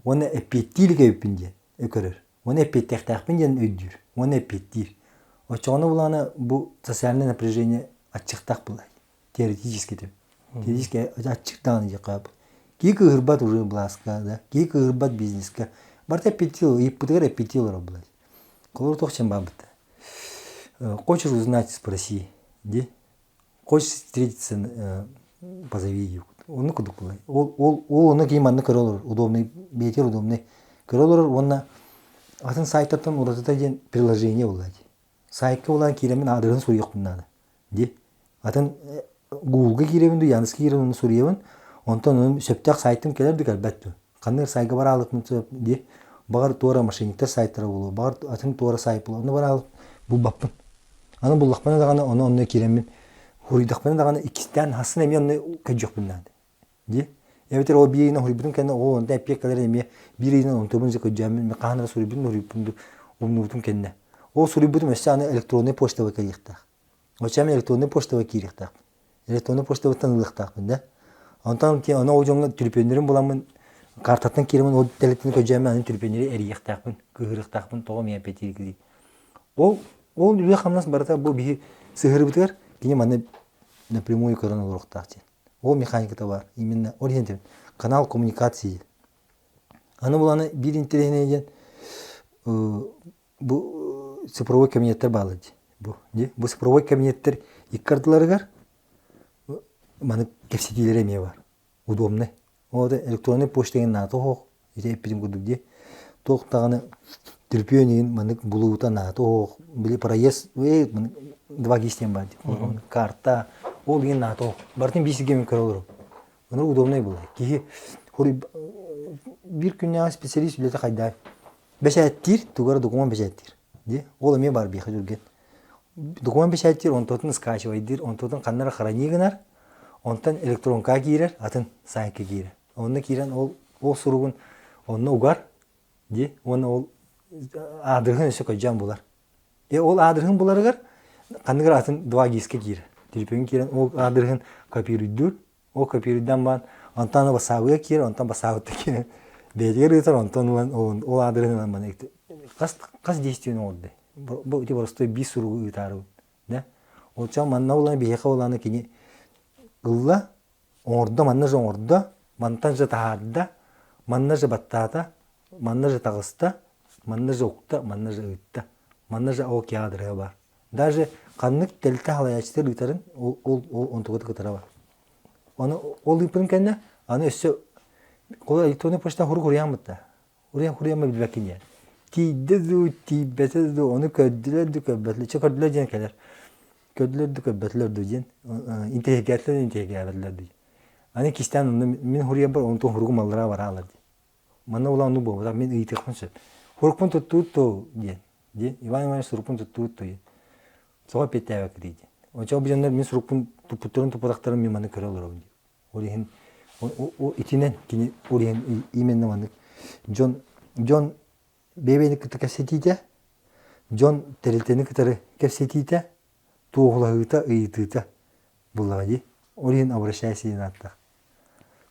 уонна эппиэттии илик эбиппин диэн көрөр. Уонна эппиэттиэхтээхпин диэн өйдүүр. Уонна эппиэттиир. Оччоҕуна булаана бу социальное напряжение аччыктаах буолар. Теоретически этим. Теоретически аччык даҕаны диэххэ Киһи кыыһырбат уже былааска да, киһи кыыһырбат бизнеска. Барыта эппиэттии, ыйыппытыгар эппиэттии олорор булар. Холобур туох чем баабыта. Хочешь узнать, спроси. Ди. Хочешь встретиться, позови ее. Онну курдук буолар. Ол, ол, ол ону киһи манна көрө олорор, удобный, бэйэтигэр удобный. Көрө олорор уонна атын сайтартан уратыта диэн приложение буолла дии. Сайтка булан киирэммин аадырыһын суруйуохпун наада. Дии. Атын Google-га киирэбин дуу, Яндекска киирэбин ону суруйабын. Онтон ону сөптөөх сайтым кэлэр дуу кэлбэт дуу. Ханнык сайтка бараалыкпын сөп дии. Баҕар туора мошенниктар сайтара буолуо, баҕар атын туора сайт буолуо. Ону бараалык булбаппын. Аны буллахпына даҕаны ону онно киирэммин хуруйдахпына даҕаны иккистээн хасын эмиэ онно көрдүөхпүн наада. Дии. Эбэтэр ол биир ыйынан хуруйбутум кэннэ оо онто эппиэт кэлэр эмиэ биир ыйынан онтубун дьэ көрдьөөммүн хаһан эрэ суруйбутум суруйбутум дуу умнубутум кэннэ. Ол суруйбутум өссө аны электроннай почтаба кэлиэхтээх. Оччо мин электроннай почтаба киириэхтээхпин. Электроннай почтабыттан ылыахтаахпын да. Онтон ону ол дьоҥҥо түлүпүөннэрин буламмын картаттан киирэммин ол тэрилтэни көрдьөөммүн аны түлүпүөннэри эрийиэхтээхпин, кыыһырыахтаахпын тоҕо миэхэ эппиэттиир Ол ол үлэ-хамнас барыта бу биһи сыһыарбытыгар кини манна напрямую көрөн олоруохтаах диэн. Ол механиката баар. Именно ол иһин канал коммуникации. Аны буланы биир интэриэһинэй диэн бу цифровой кабинеттер бааллар дии. Бу, дии. Бу цифровой кабинеттер икки ардыларыгар маны кэпсэтиилэрэ эмиэ бар. Удобный. Ол электронный почта деген наата оһох, ити эппитим курдук дии. Туох даҕаны түрпүөн иһин маннык булуута наата оһох, били проезд, два диэн баар дии. Карта, ол иһин наата оһох. Барытын биир сиргэ мен көрө олоробун. Ону удобнай буолар. Киһи биир күннээҕи специалист үлэтэ хайдаа бэчээттиир, тугу эрэ докумуон бэчээттиир. Дии. Ол эмиэ баар биэхэ түргэн. Докумуон бэчээттиир, онтуотун скачивайдыыр, онтуотун ханна эрэ хрании гынар, онтон электронкаҕа киирэр, атын сайтка киирэр. Онно киирэн ол ол суругун онно угар, дии, уонна ол аадырыһын өссө көрдьөөн булар. Э ол аадырыһын буларыгар ханнык эрэ атын 2GIS-ка киирэр. Телефоҥҥа киирэн ол аадырыһын копируйдуур, Ол копируйдан баран, онтон бассаабыга киирэр, онтон бассаабыттан киирэн бэйэтигэр ыытар, онтон ылан ол аадырыһын ылан маны хас хас действиени оҥордо. Бу ити боростуой биир суругу ыытаарыбын. Да? Ол манна улаан биһиэхэ улаана кини ылла, оҥордо, манна же оҥордо, мантан же таһаарда, манна же баттаата, манна же таҕыста, манна же укта, манна же ыытта. Манна же ол каадырыга бар. Даже ханнык тэрилтэ халайааччытыгар ыытарын ол ол ол онтугата кытара бар. Ону ол ыыппытым кэннэ аны өссө ол электронный почта хурук уруйааммыт да. Уруйан хуруйамма билбэккин диэн. Тиийдэ дуу, тиийбэтэ дуу, ону көрдүлэр дуу, көрбөтүлэр. Чэ көрдүлэр диэн кэлэр. Көрдүлэр дуу, көрбөтүлэр дуу диэн. Интэһиргээтилэр интэһиргээбэтилэр дуу. Аны кистээн онно мин хуруйарбар онтон хуругум аллараа бараалар дии. Манна улаан оннук буолбатах, мин ыйытыахпын сөп. Хурукпун туттуут дуо диэн. Диэн Иван Иванович сурукпун туттуут дуо диэн. Тоҕо эппиэттээбэккитий диэн. Оччоҕо бу дьоннор мин сурукпун туппуттарын туппатахтарын мин маны көрө олоробун диир. Ол иһин Итинэн кини ол иһин именно маннык дьон дьон бэйэ-бэйэни кытта кэпсэтиитэ, дьон тэрилтэни кытары кэпсэтиитэ, туоһулаһыыта, ыйытыыта буллаҕа дии. Ол иһин обращайся диэн ааттаах.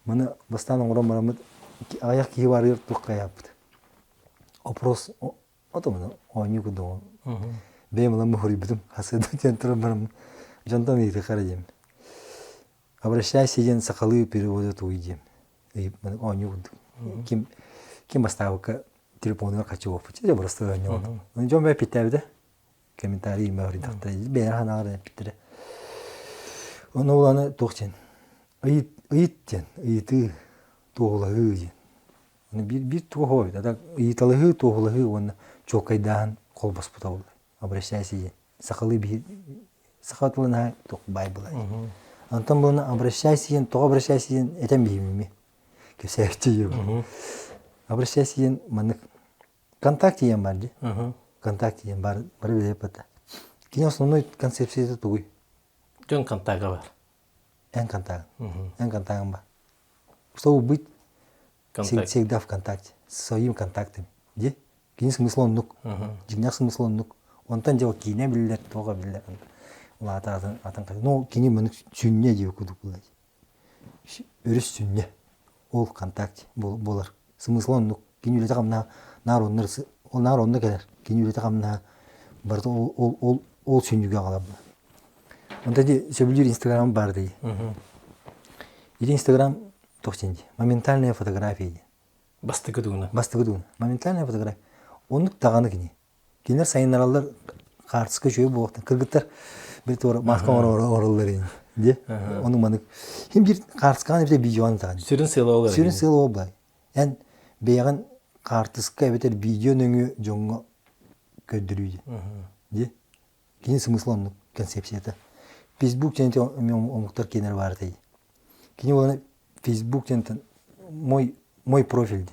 Маны бастаан оҥорон бараммыт аҕыйах киһи баарыгар туох хайааппыт. Опрос отомуна оонньуу курдук бэйэм ылан муһуруйбутум хасыада диэн туран бараммын дьонтон ыйытыахха эрэ диэммин. Обращайся диэн сахалыы перевода тугуй диэм. Оонньуу курдук. Ким ким бастаабыкка телефонугар хаччы уоппут. Дьэ просто оонньуу. Дьон бэйэ эппиттээбитэ. Комментарий имэ ыйдахтара. Бэйэ ханаҕар эппиттэрэ. Ону уланы туох диэн? Ыйыт ыйыт диэн, ыйытыы, туоһулаһыы диэн. Аны биир биир туоһу эбит. Ата ыйыталаһыы, туоһулаһыы уонна чуолкайдааһын холбоспута буолла. Обращайся диэн. Сахалыы биһи саха тылын наһаа туох баай буолар. Онтон буолна обращайся диэн тоҕо обращайся диэн этэн биһимими. Кэпсээччи диэн. Обращайся диэн маннык контакт диэн бар дии. Контакт диэн бар бары билэппэтэ. Кини основной концепцията тугуй? Дьон контакта бар. Эн контагын. Эн контагын бар. Чтобы быть всегда в контакте, со своим контактами. Дии? Кини смысла оннук. Дьиҥнээх смысла оннук. Онтон дьэ киинэ биллэр, туоҕа биллэр. Улаата атын атын Ну, кини маны сүнньэ диye курдук буолар. Өрүс сүнньэ. Ол контакт буолар. Смысла оннук. Кини үлэтэ хамнаһа наар онно ол наар онно кэлэр. Кини үлэтэ хамнаһа барыта ол ол ол ол сүнньүгэ аҕалар. Онтон ди сөбүлүүр Инстаграм бар дии. Ити Инстаграм туох диэн дии? Моментальная фотография дии. Бастакы тугуна. Бастакы тугуна. Моментальная фотография. Оннук даҕаны кини. Кинилэр сайыннараллар хаартыска үчүгэй буолуохтан. Кыргыттар били туора маска оҥороллор ини. Дии. Ону маннык. Хим биир хаартыскаҕын эбэтэр видеоны таҕын. Сүрүн сыала ол Сүрүн сыала ол бай. Эн бэйэҕин хаартыска эбэтэр видео нөҥүө дьоҥҥо көрдөрүү дии. Дии. Кини смысла оннук концепцията. Фейсбук диэн омуктар киэнэр баар этэй. Кини уолана Фейсбук диэнтэн мой мой профиль диэн.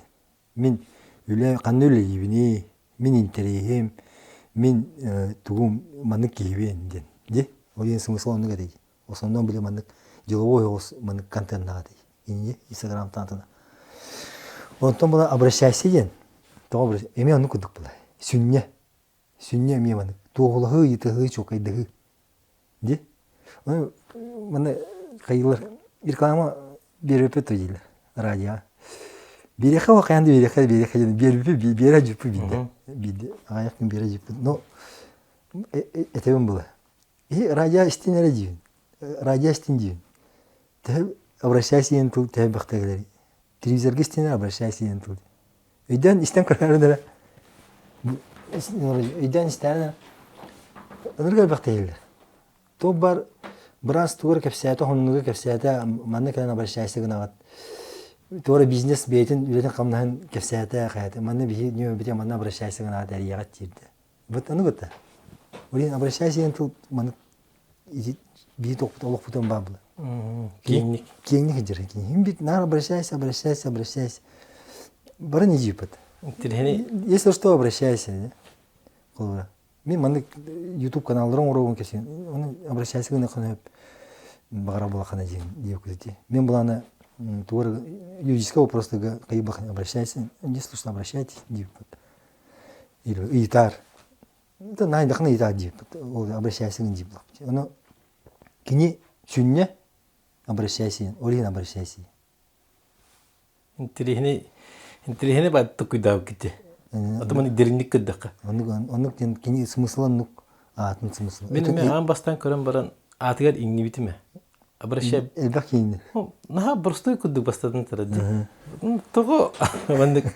Мин үлэ ханна үлэлиибиний, мин интэриэһим, мин тугум маннык киһибин диэн. Дии. Ол иһин смысла оннук этэй. Основном били маннык деловой оҕус маннык контеннаах этэй. Инье Инстаграмтан атына. Онтон була обращайся диэн. Тоҕо эмиэ оннук курдук була. Сүнньэ. Сүнньэ эмиэ маннык туоһулаһыы, ыйытыһыы, чуолкайдаһыы. Дии. Ону манна хайыылар реклама биэрбэппит дииллэр радиоҕа. Биэриэххэ ол хайаан да биэриэххэ биэриэххэ диэн биэрбиппит биэрэ дьүппүт биирдэ. Биирдэ аҕыйах күн биэрэ дьүппүт. Но этэбин була. И радио истин эрэ диибин. Радио истин диибин. Төһө обращайся диэн тыл төһө бэхтэ Телевизорга истинэ обращайся диэн тыл. Өйдөөн истэн көрөөрүн эрэ. Өйдөөн истээн ынырык элбэх тэйиллэр. Туох бар быраас тугу эрэ кэпсээтэ, хонунуга кэпсээтэ, манна кэлэн обращайся гынаҕыт. Туох эрэ бизнес бэйэтин үлэтин-хамнаһын кэпсээтэ, хайата. Манна биһи ньүөбүтэ манна обращайся гынаҕыт эрийэҕит диирдэ. Вот ону кытта. Блин, обращайся диэн тыл маннык биһи тохпут олохпутун баар була. Киэҥник. Киэҥник сылдьар. Ким бит наар обращайся, обращайся, обращайся. Бары не жиппит. Если что, обращайся. Холобура. Мин маннык YouTube каналларын оҥоробун кэсин. Оны обращайся гына хана баҕара булахана диэн диэбит Мен буланы тугар юридический вопростарга кайбах обращайся, если что, обращайтесь диэбит. Или ыйытаар. Наайдахына ыйытаар диэбит. Ол обращайся диэбит. Ону кини сүнньэ обращайся, ол иһин обращайся. Интириэһини интириэһини баат тукуйдаабыккыт Атыман диринник көрдөххө. Оннук оннук диэн кини смысла оннук аатын смысла. Мин эмиэ аан бастаан көрөн баран аатыгар иҥнибитим ээ. Обращай Элбэх киһини. Наһаа простой курдук бастатан турар дии. Тоҕо маннык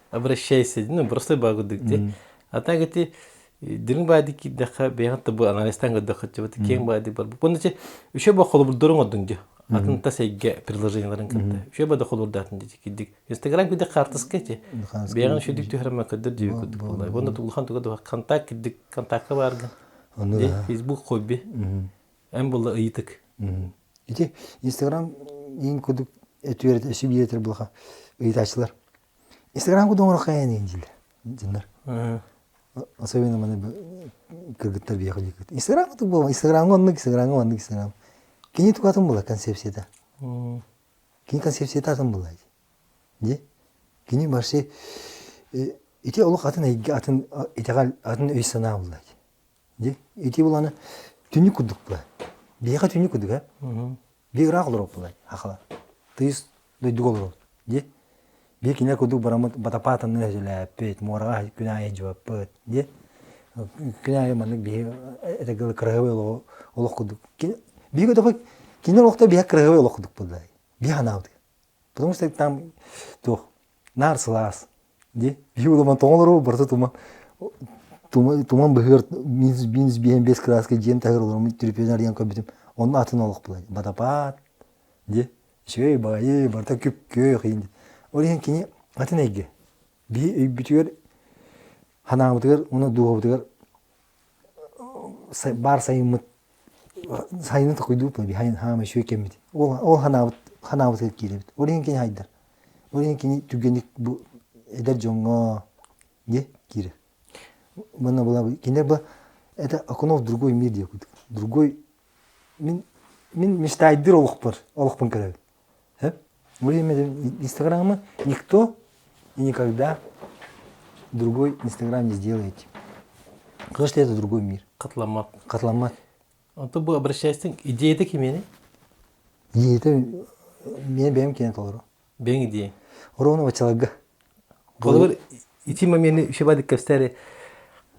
обращайся, ну простой баа курдук дии. А так эти дириҥ баады киирдэххэ бэйэҕин да бу анализтаан көрдөххө чыбыт киэҥ баады бар. Бу че үчүгэй баа холобурдарын оҥордуҥ дии. Атын тас эйгэ приложениеларын кытта. Үчүгэй баа да холобурдаатын дии кирдик. Инстаграм кирдик хаартыска эти. Бэйэҕин үчүгдүк түһэрэмэ көрдөр дии курдук буолла. Уонна улахан туга да контакт кирдик контакка бааргын. Фейсбук хобби. Эн буолла ыйытык. Ити Инстаграм иин курдук өтүөр өсү биэрэтэр булаха ыйытааччылар. Инстаграм курдук оҥоро хайан дииллэр дьоннор. Особенно маны кыргыттар биэхэ диэкит. Инстаграм курдук буолма. Инстаграмҥа оннук, Инстаграмҥа маннык Инстаграм. Кини тукатын була концепцията. Кини концепцията атын буолла дии. Кини вообще ити олох атын эйгэ, атын итэҕэл, атын өй-санаа буолла дии. Ити буланы түннүк курдук була. Биһиэхэ түннүк курдук ээ. Биһи ыраах олоруох буолай, хахала. Тыйыс дойдуга олоробут. Дии. Биһи кинилэр курдук бараммыт батапаатанны өсөлөөппүт, муораҕа күн аайы дьыбаппыт. Дии. Күн аайы маннык биһи этэ кыраһыабай олоҕу олох курдук. Биһиги такой кинилэр олохто биһи кыраһыабай олох курдук буолла. Биһи ханаабыт. Потому что там туох наар сылаас. Дии. Биһи улахан тоҥон олоруу барыта туман туман быһыар минус минус биэһин биэс кырааска дьиэм таһыгар олороммун түрүпүөн арыйан көрбүтүм онно атын олох буолар батапаат дии үчүгэй баҕайы барыта күп-күөх иин ол иһин кини атын эйгэ биһи өйбүтүгэр санаабытыгар уонна дууһабытыгар баар сайыммыт сайыны токуйдуу биһи хаама үчүгэй кэммит ол ол ханаабыт ханаабытыгар киирэбит ол иһин кини хайдар ол иһин кини түргэнник бу эдэр дьоҥҥо дии киирэр Манна была кинилэр бу это окно в другой мир диye курдук. Другой мин мин мечтайдыр олохпор олохпун көрөбүн. Время Инстаграма никто и никогда другой Инстаграм не сделаете. Потому что это другой мир. Хатыламмат. Хатыламмат. Онто бу обращайсың идеята кимиэни? Идеята мен бэйэм киэн толору. Бэйэҥ идея. Ровно бачаларга. Холобур, ити момены үчүгэй кэпсээри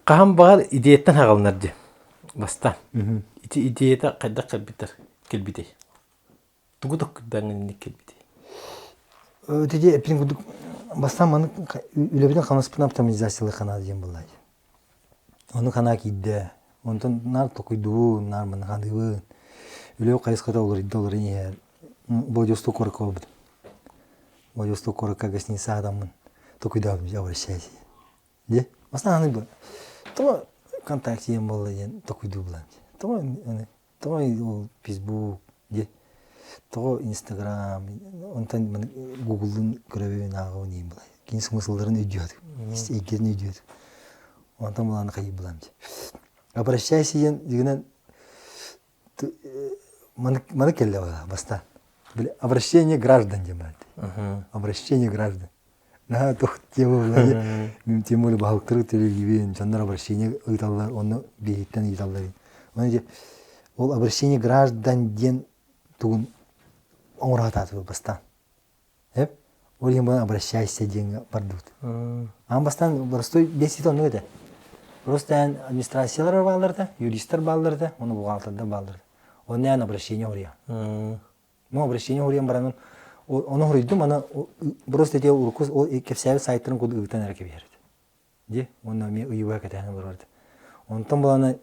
хаһан баҕар идеяттан хаҕалынар дии. Бастаан. Ити идеята хайдах кэлбитэр кэлбитэй? Тугу токкуйдаан инник кэлбитэй? Ити эппитин курдук бастаан маннык үлэбитин хамнаспытын оптимизациялыыр канал диэн буолла. Ону ханаа киирдэ. Онтон наар токуйдубун, наар манна ханыыбын. Үлэ хайысхата уларыйда уларыйан иһэр. Владивосток куоракка барбытым. Владивосток куоракка гостиница аатаммын токуйдаабытым дьэ обращайся. Дьэ, бастаан ханыйбын. Тоҕо ВКонтакте диэн буолла диэн токуйдуу булан. Тоҕо Тоҕо ол Фейсбук диэ тоҕо Инстаграм онтон Гуглун көрөбүн ааҕабын диэн былай кини смыслларын өйдүөтүм эйгэтин өйдүөтүм онтон былааны хайыы булам дии обращайся диэн дигинэн маны кэллэ бастаан обращение граждан диэн баар обращение граждан Наһаа туох тема буолла тем более баһылыктары төлөйүүбүн, дьоннор обращение ыыталлар, онно биһиттэн ыыталлар. Оны дьэ ол обращение граждан диэн тугун оҥоро сатаатыбыт бастаан. Эп ол иһин буолан обращайся диэҥҥэ бардыбыт. Аан бастаан простой бэсиит оннук этэ. Просто эн администрациялар бааллар этэ, юристар бааллар этэ, уонна бухгалтердар бааллар этэ. Онно эн обращение оруйа. Ну, обращение уруйан баранын ону хоруйдум, аны просто эти урукку кэпсээбит сайтарын курдук ыытан эрэ кэбиһэр этэ. Дии, уонна эмиэ ыйыыга кэтэһэн олорор этэ. Онтон буланы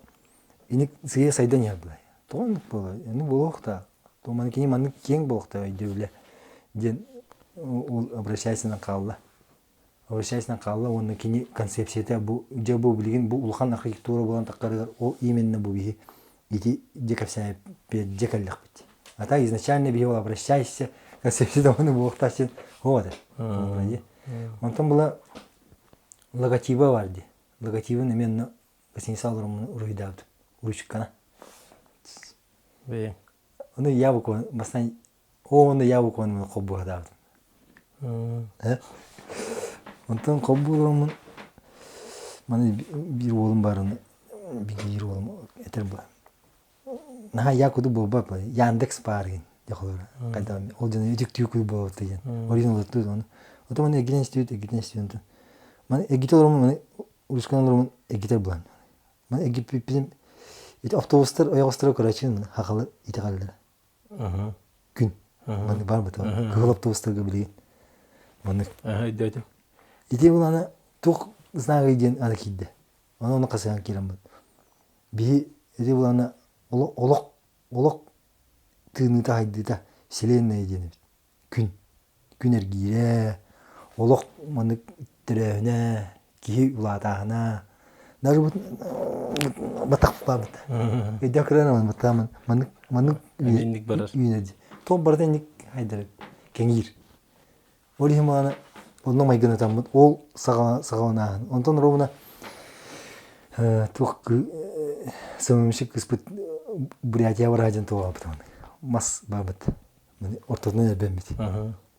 иник сыыйа сайдан иһэр былай. Тоҕо оннук буолар? Оннук буолуохтаах. То маны кини маннык киэҥ буолуохтаах өйдөбүлэ диэн ол обращайсынан хаалла. Обращайсынан хаалла уонна кини концепцията бу дьэ бу билигин бу улахан архитектура буолан таххарыгар ол именно бу биһи ити дьэ кэпсээппит дьэ кэллэхпит. А так изначально биһи ол обращайся концепцията ону буолуохтаах син вот Онтон была логотиба бар дии. Логотибын эмиэ онно гостиница олороммун уруһуйдаабытым. Ручкана. Бэйэҥ. Ону я буквально бастаан Оо, я буквально холбуохтаабытым. Онтон холбуулуоммун маны биир уолум баарын биир уолум этэр буолан наһаа я курдук буолбат Яндекс баар дьэ хайдах ол дьону үтүктүү курдук буолбут диэн орин олоттуу ону отон маны эгитэн истибит эгитэн истибит маны эгитэ олороммун маны русскан олороммун эгитэр булан маны эгиппиппитим ити автобустар ойоҕосторо көрөөччүн хахалы итэҕэллэрэ Күн. Маннык баар бата. Кыһыл автобустарга билигин. Маннык. Өйдөөтүм. Ити буланы туох знагы диэн аны киирдэ. Ону ону хасыһан киирэн бут. Биһи ити буланы олох олох тыыныыта хайдыыта вселенная диэн эбит. Күн. Күн эргиирэ, олох маннык төрөөһүнэ, киһи улаатааһына. Даже батахпаабыт. Өйдөөх көрөн батаамын маннык маннык инник барар. Үүнэр. Туох барыта инник хайдар кэҥиир. Ол иһин мааны онно майгынатаммыт ол саҕаланааһын. Онтон ровно туох сымымшик кыспыт Бурятия бараа дьон туоҕабыт мас баабыт. Ортотунан эрбэммит.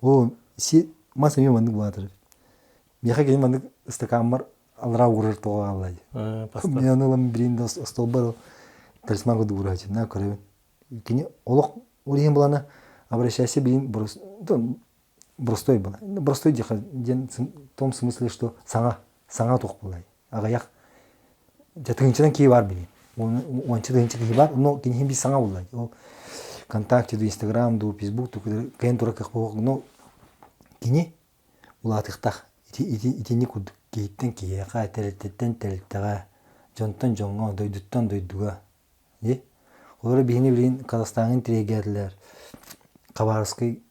Оо, си мас эмиэ маннык буолаатар. Миэхэ кини маннык ыстакааммар аллараа уурар тоҕо хаалла дии. Мин аны ылан билин да остуолбар талисман курдук уурааччы на көрөбүн. Кини олох ол иһин булана обращайся билин простой была. Простой диэн в том смысле, что саҥа саҥа туох буолай. Аҕыйах дьэ тыһыынчанан киһи баар билин. Уонча тыһыынча киһи баар, но киниһин биир саҥа буолла. Ол ВКонтакте ду Инстаграм ду Фейсбук ду кыайан тура кыах но кини улаатыахтаах. Ити, ити, итинник курдук киһиттэн киһиэхэ, тэрилтэттэн тэрилтэҕэ, дьонтон дьоҥҥо, дойдуттан дойдуга. Дии. Олору биһини билигин Казахстаҥҥа интириэһиргээтилэр. Хабаровскай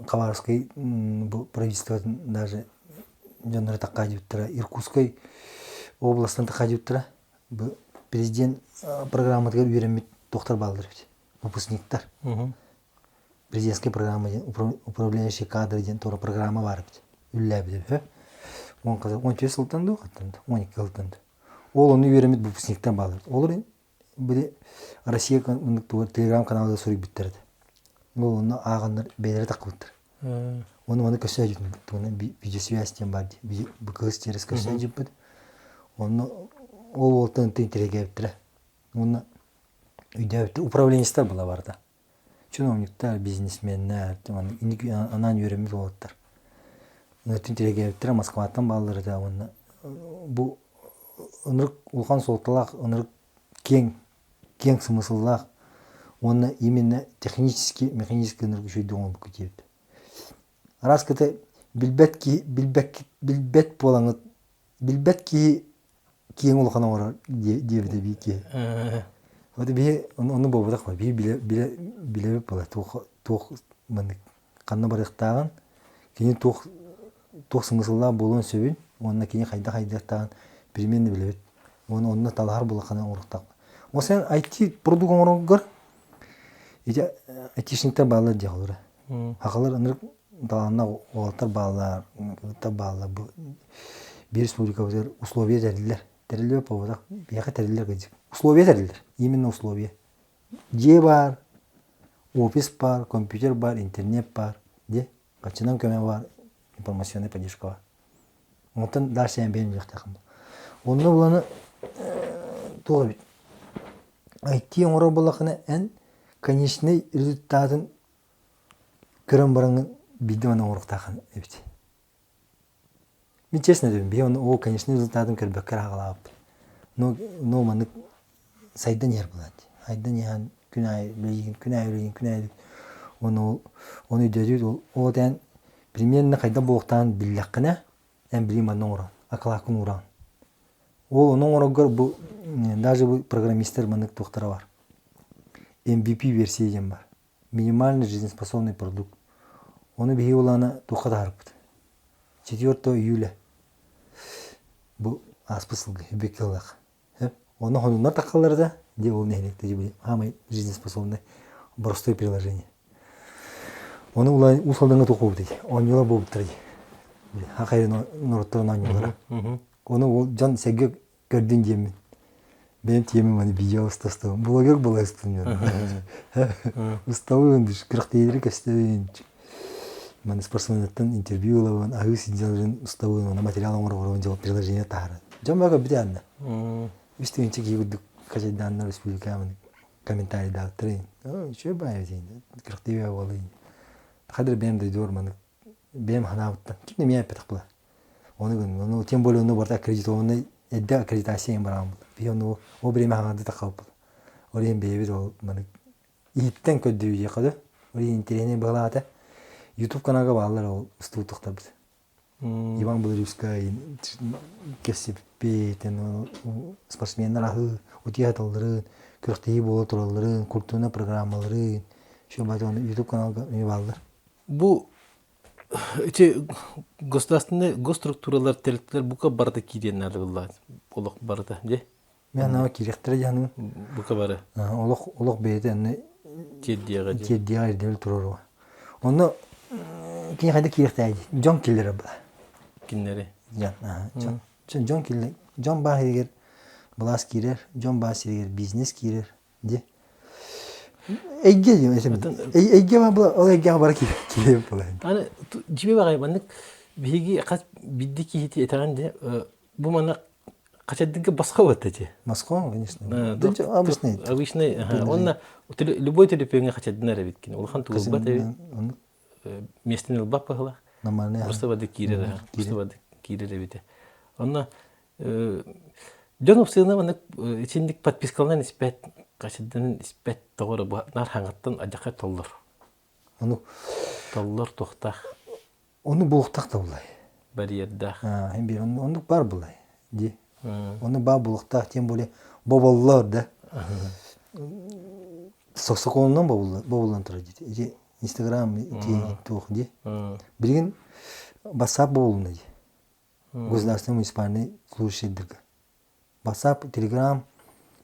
Хабаровскай бу правительствотын даже дьонноро таккаадьыбыттара. Иркутскай областан таккаадьыбыттара. Бу президент программатыгар үөрэммит туохтар бааллар эбит. Выпускниктар. Президентская программа диэн управляющие кадры диэн туора программа баар эбит. Үллээбит эбит. 14 сылтан дуу, 12 сылтан дуу. Ол ону үөрэммит выпускниктар бааллар. Олор били Россия телеграм-каналыгар суруйбуттар этэ. Ол онно ааҕаннар бэйэлэрэ таххыбыттар. Ону маны көрсө дьүтүн видеосвязь диэн баар дии. Кыыс через көрсө дьиппит. Онно ол уолтан интириэгээбиттэрэ. Уонна өйдөөбүттэр. Управленецтар была барыта. Чиновниктар, бизнесменнэр, анаан үөрэммит уолаттар. Өттүн тирэгээбиттэрэ Москваттан бааллар этэ уонна бу ынырык улахан суолталаах ынырык киэҥ киэҥ смысллаах уонна именно технически механически ынырык үчүгэйдик оҥорбукка диэбит. Араас кыта билбэт киһи билбэт билбэт буолаҥыт билбэт киһи киэҥ улахан оҥорор диэбитэ биир киһи. Вот биһи ону буолбатах биһи билэ билэ билэбит буолар туох туох маннык ханна барыахтааҕын кини туох туох смысллаах буолуон сөбүн уонна кини хайдах хайдыахтааҕын примерно билэбит. Уонна онно талаһар булаханы оҥоруохтаах. Ол сен IT продукт оҥороргор ити айтишниктар бааллар диэх олора. Хахалар ынырык талааннаах уолаттар бааллар, кыргыттар бааллар. Бу биир республикабытыгар условия тэриллэр. Тэриллибэт буолбатах, биһиэхэ тэриллэр кырдьык. Условия тэриллэр. Именно условия. Дьиэ баар, офис баар, компьютер баар, интернет баар. Дьэ, хаччынан көмө баар, информационная поддержка баар. Онтон дальше эн бэйэм билиэхтээххин. Онно буланы туох эбит? IT оҥорор буоллаххына эн конечный результатын көрөн бараҥҥын биирдэ маны оҥоруохтааххын эбит. Мин честно этэбин, биһи ону ол конечный результатын көрбөккө эрэ аҕалаабыппыт. Но, но маннык сайдан иһэр буолаат. Сайдан иһэн күн аайы билигин, күн аайы билигин, күн аайы ону ол ону өйдөөтүбүт ол ол эн примерно хайдах буолуохтааҕын биллэххинэ эн билигин манна оҥорон, акылааккын уураҕын. Ол ону оҥороргор бу даже бу программистар маннык туохтара бар. MVP версия диэн бар. Минимально жизнеспособный продукт. Ону биһиги улаана туохха таһаарбыт. 4 июля бу ааспыт сылга үбүк кыллах. Ону хонуннар таххаллар да, дии ол нэһилиэкте били самый жизнеспособный простой приложение. Ону улаан Уус Алдаҥҥа туох буолбут оонньуулар буолбуттар дии. Хахайын норуоттарын оонньуулара. Ону ол дьон сэргэ көрдүн диэммин. Бэйэм тиэмим аны видео устастым. Блогер була ыстым Устабын, күрэхтэһиилэри көстөбүн. Маны спортсменнартан интервью ылабын, аһыы сылдьалларын устабын, уонна материал оҥорорун дьон приложение таһааран. Дьон бары көрбүтэ анна. Үс тыһыынча киһи курдук хачайдааннар республикаҕа комментарийдаабыттар. Үчүгэй баайы күрэхтэһии буолла. Хадыр бэйэм дойдубар маннык бэйэм санаабыттан ким да миэхэ эппэтэх була. Ону гын, ону тем более ону барыта аккредитованный эрдэ аккредитация диэн бараан буолла. Биһи ону ол время хаҥарды таххабыт буолла. Ол иһин бэйэбит ол маннык иһиттэн көрдүүбүт диэххэ дуу. Ол иһин интэриэһинэй быһалаата. YouTube каналга бааллар ол устуутуктарбыт. Иван Белорусскай кэссиппит, спортсменнар аһыы, утуйа сыталларын, күрэхтэһии буола туралларын, культурнай программаларын, все YouTube каналга эмиэ бааллар. Бу ити государственнай госструктуралар тэрилтэлэр бука барыта киириэн наада буоллаҕа олох барыта дьэ Мен анаҕа киириэхтэрэ дьаһаным. Бука бары. Олох олох бэйэтэ анны тиэрдиэҕэ тиэрдиэҕэ ирдэбил туруоруо. Онно кини хайда киириэхтээх дии. Дьон киллэрэр была. Кинилэри. Дьон, дьон. Дьон киллэр. Дьон баар сиригэр былаас киирэр, дьон баар сиригэр бизнес киирэр. Дии. Эйгэ диэн эйгэ ол эйгэҕэ бара киирэн буолар. Аны дьиби баҕай маннык биһиги хас бидди киһити этэҕин де бу манна хачардыга босхо вот эти. Москва, конечно. Обычный. Обычный. Онно любой төлөпүөҥҥэ хачардынар эбит кини. Улахан тугулбат эбит. Миэстэни ылбат баһылаах. Нормальный. Просто бады киирэр. Просто бады киирэр эбите. Онно дьон упсыына маннык итинник подпискаланан испэт, хачарданан испэт тоҕо бу нар хаҥаттан адьака толлор. Ону толлор туохтаах. Ону буолуохтаах да булай. Барьердаах. Хин бир оннук бар булай. Ди. Ону баа буолуохтаах тем более боболлор да. Соколунан бобуллан турар дии. Ити Инстаграм ити туох ди. Билигин WhatsApp бобулунна ди. Государственный муниципальный служащийдерге. WhatsApp, Telegram,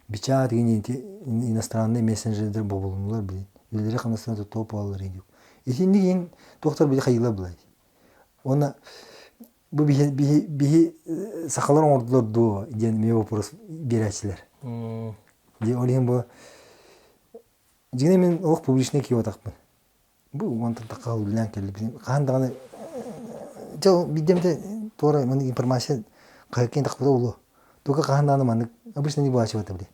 WeChat деген иностранный мессенджердер бобулунулар билин. Үлэлэри хамнастарын топ буолаллар индик. Итинник иин туохтар били хайыылар булай. Уонна бу биһи биһи биһи сахалар оҥордулар дуо диэн эмиэ вопрос биэрээччилэр. Дии ол иһин бу дьиҥэ мин олох публичный киһи буолбатахпын. Бу уонтан тахха үлэлээн кэллибин. Хаһан даҕаны дьэ биирдэ туора маннык информация хаһыакка тахпыта буолуо. Только хаһан даҕаны маннык обычно не баачыбата били.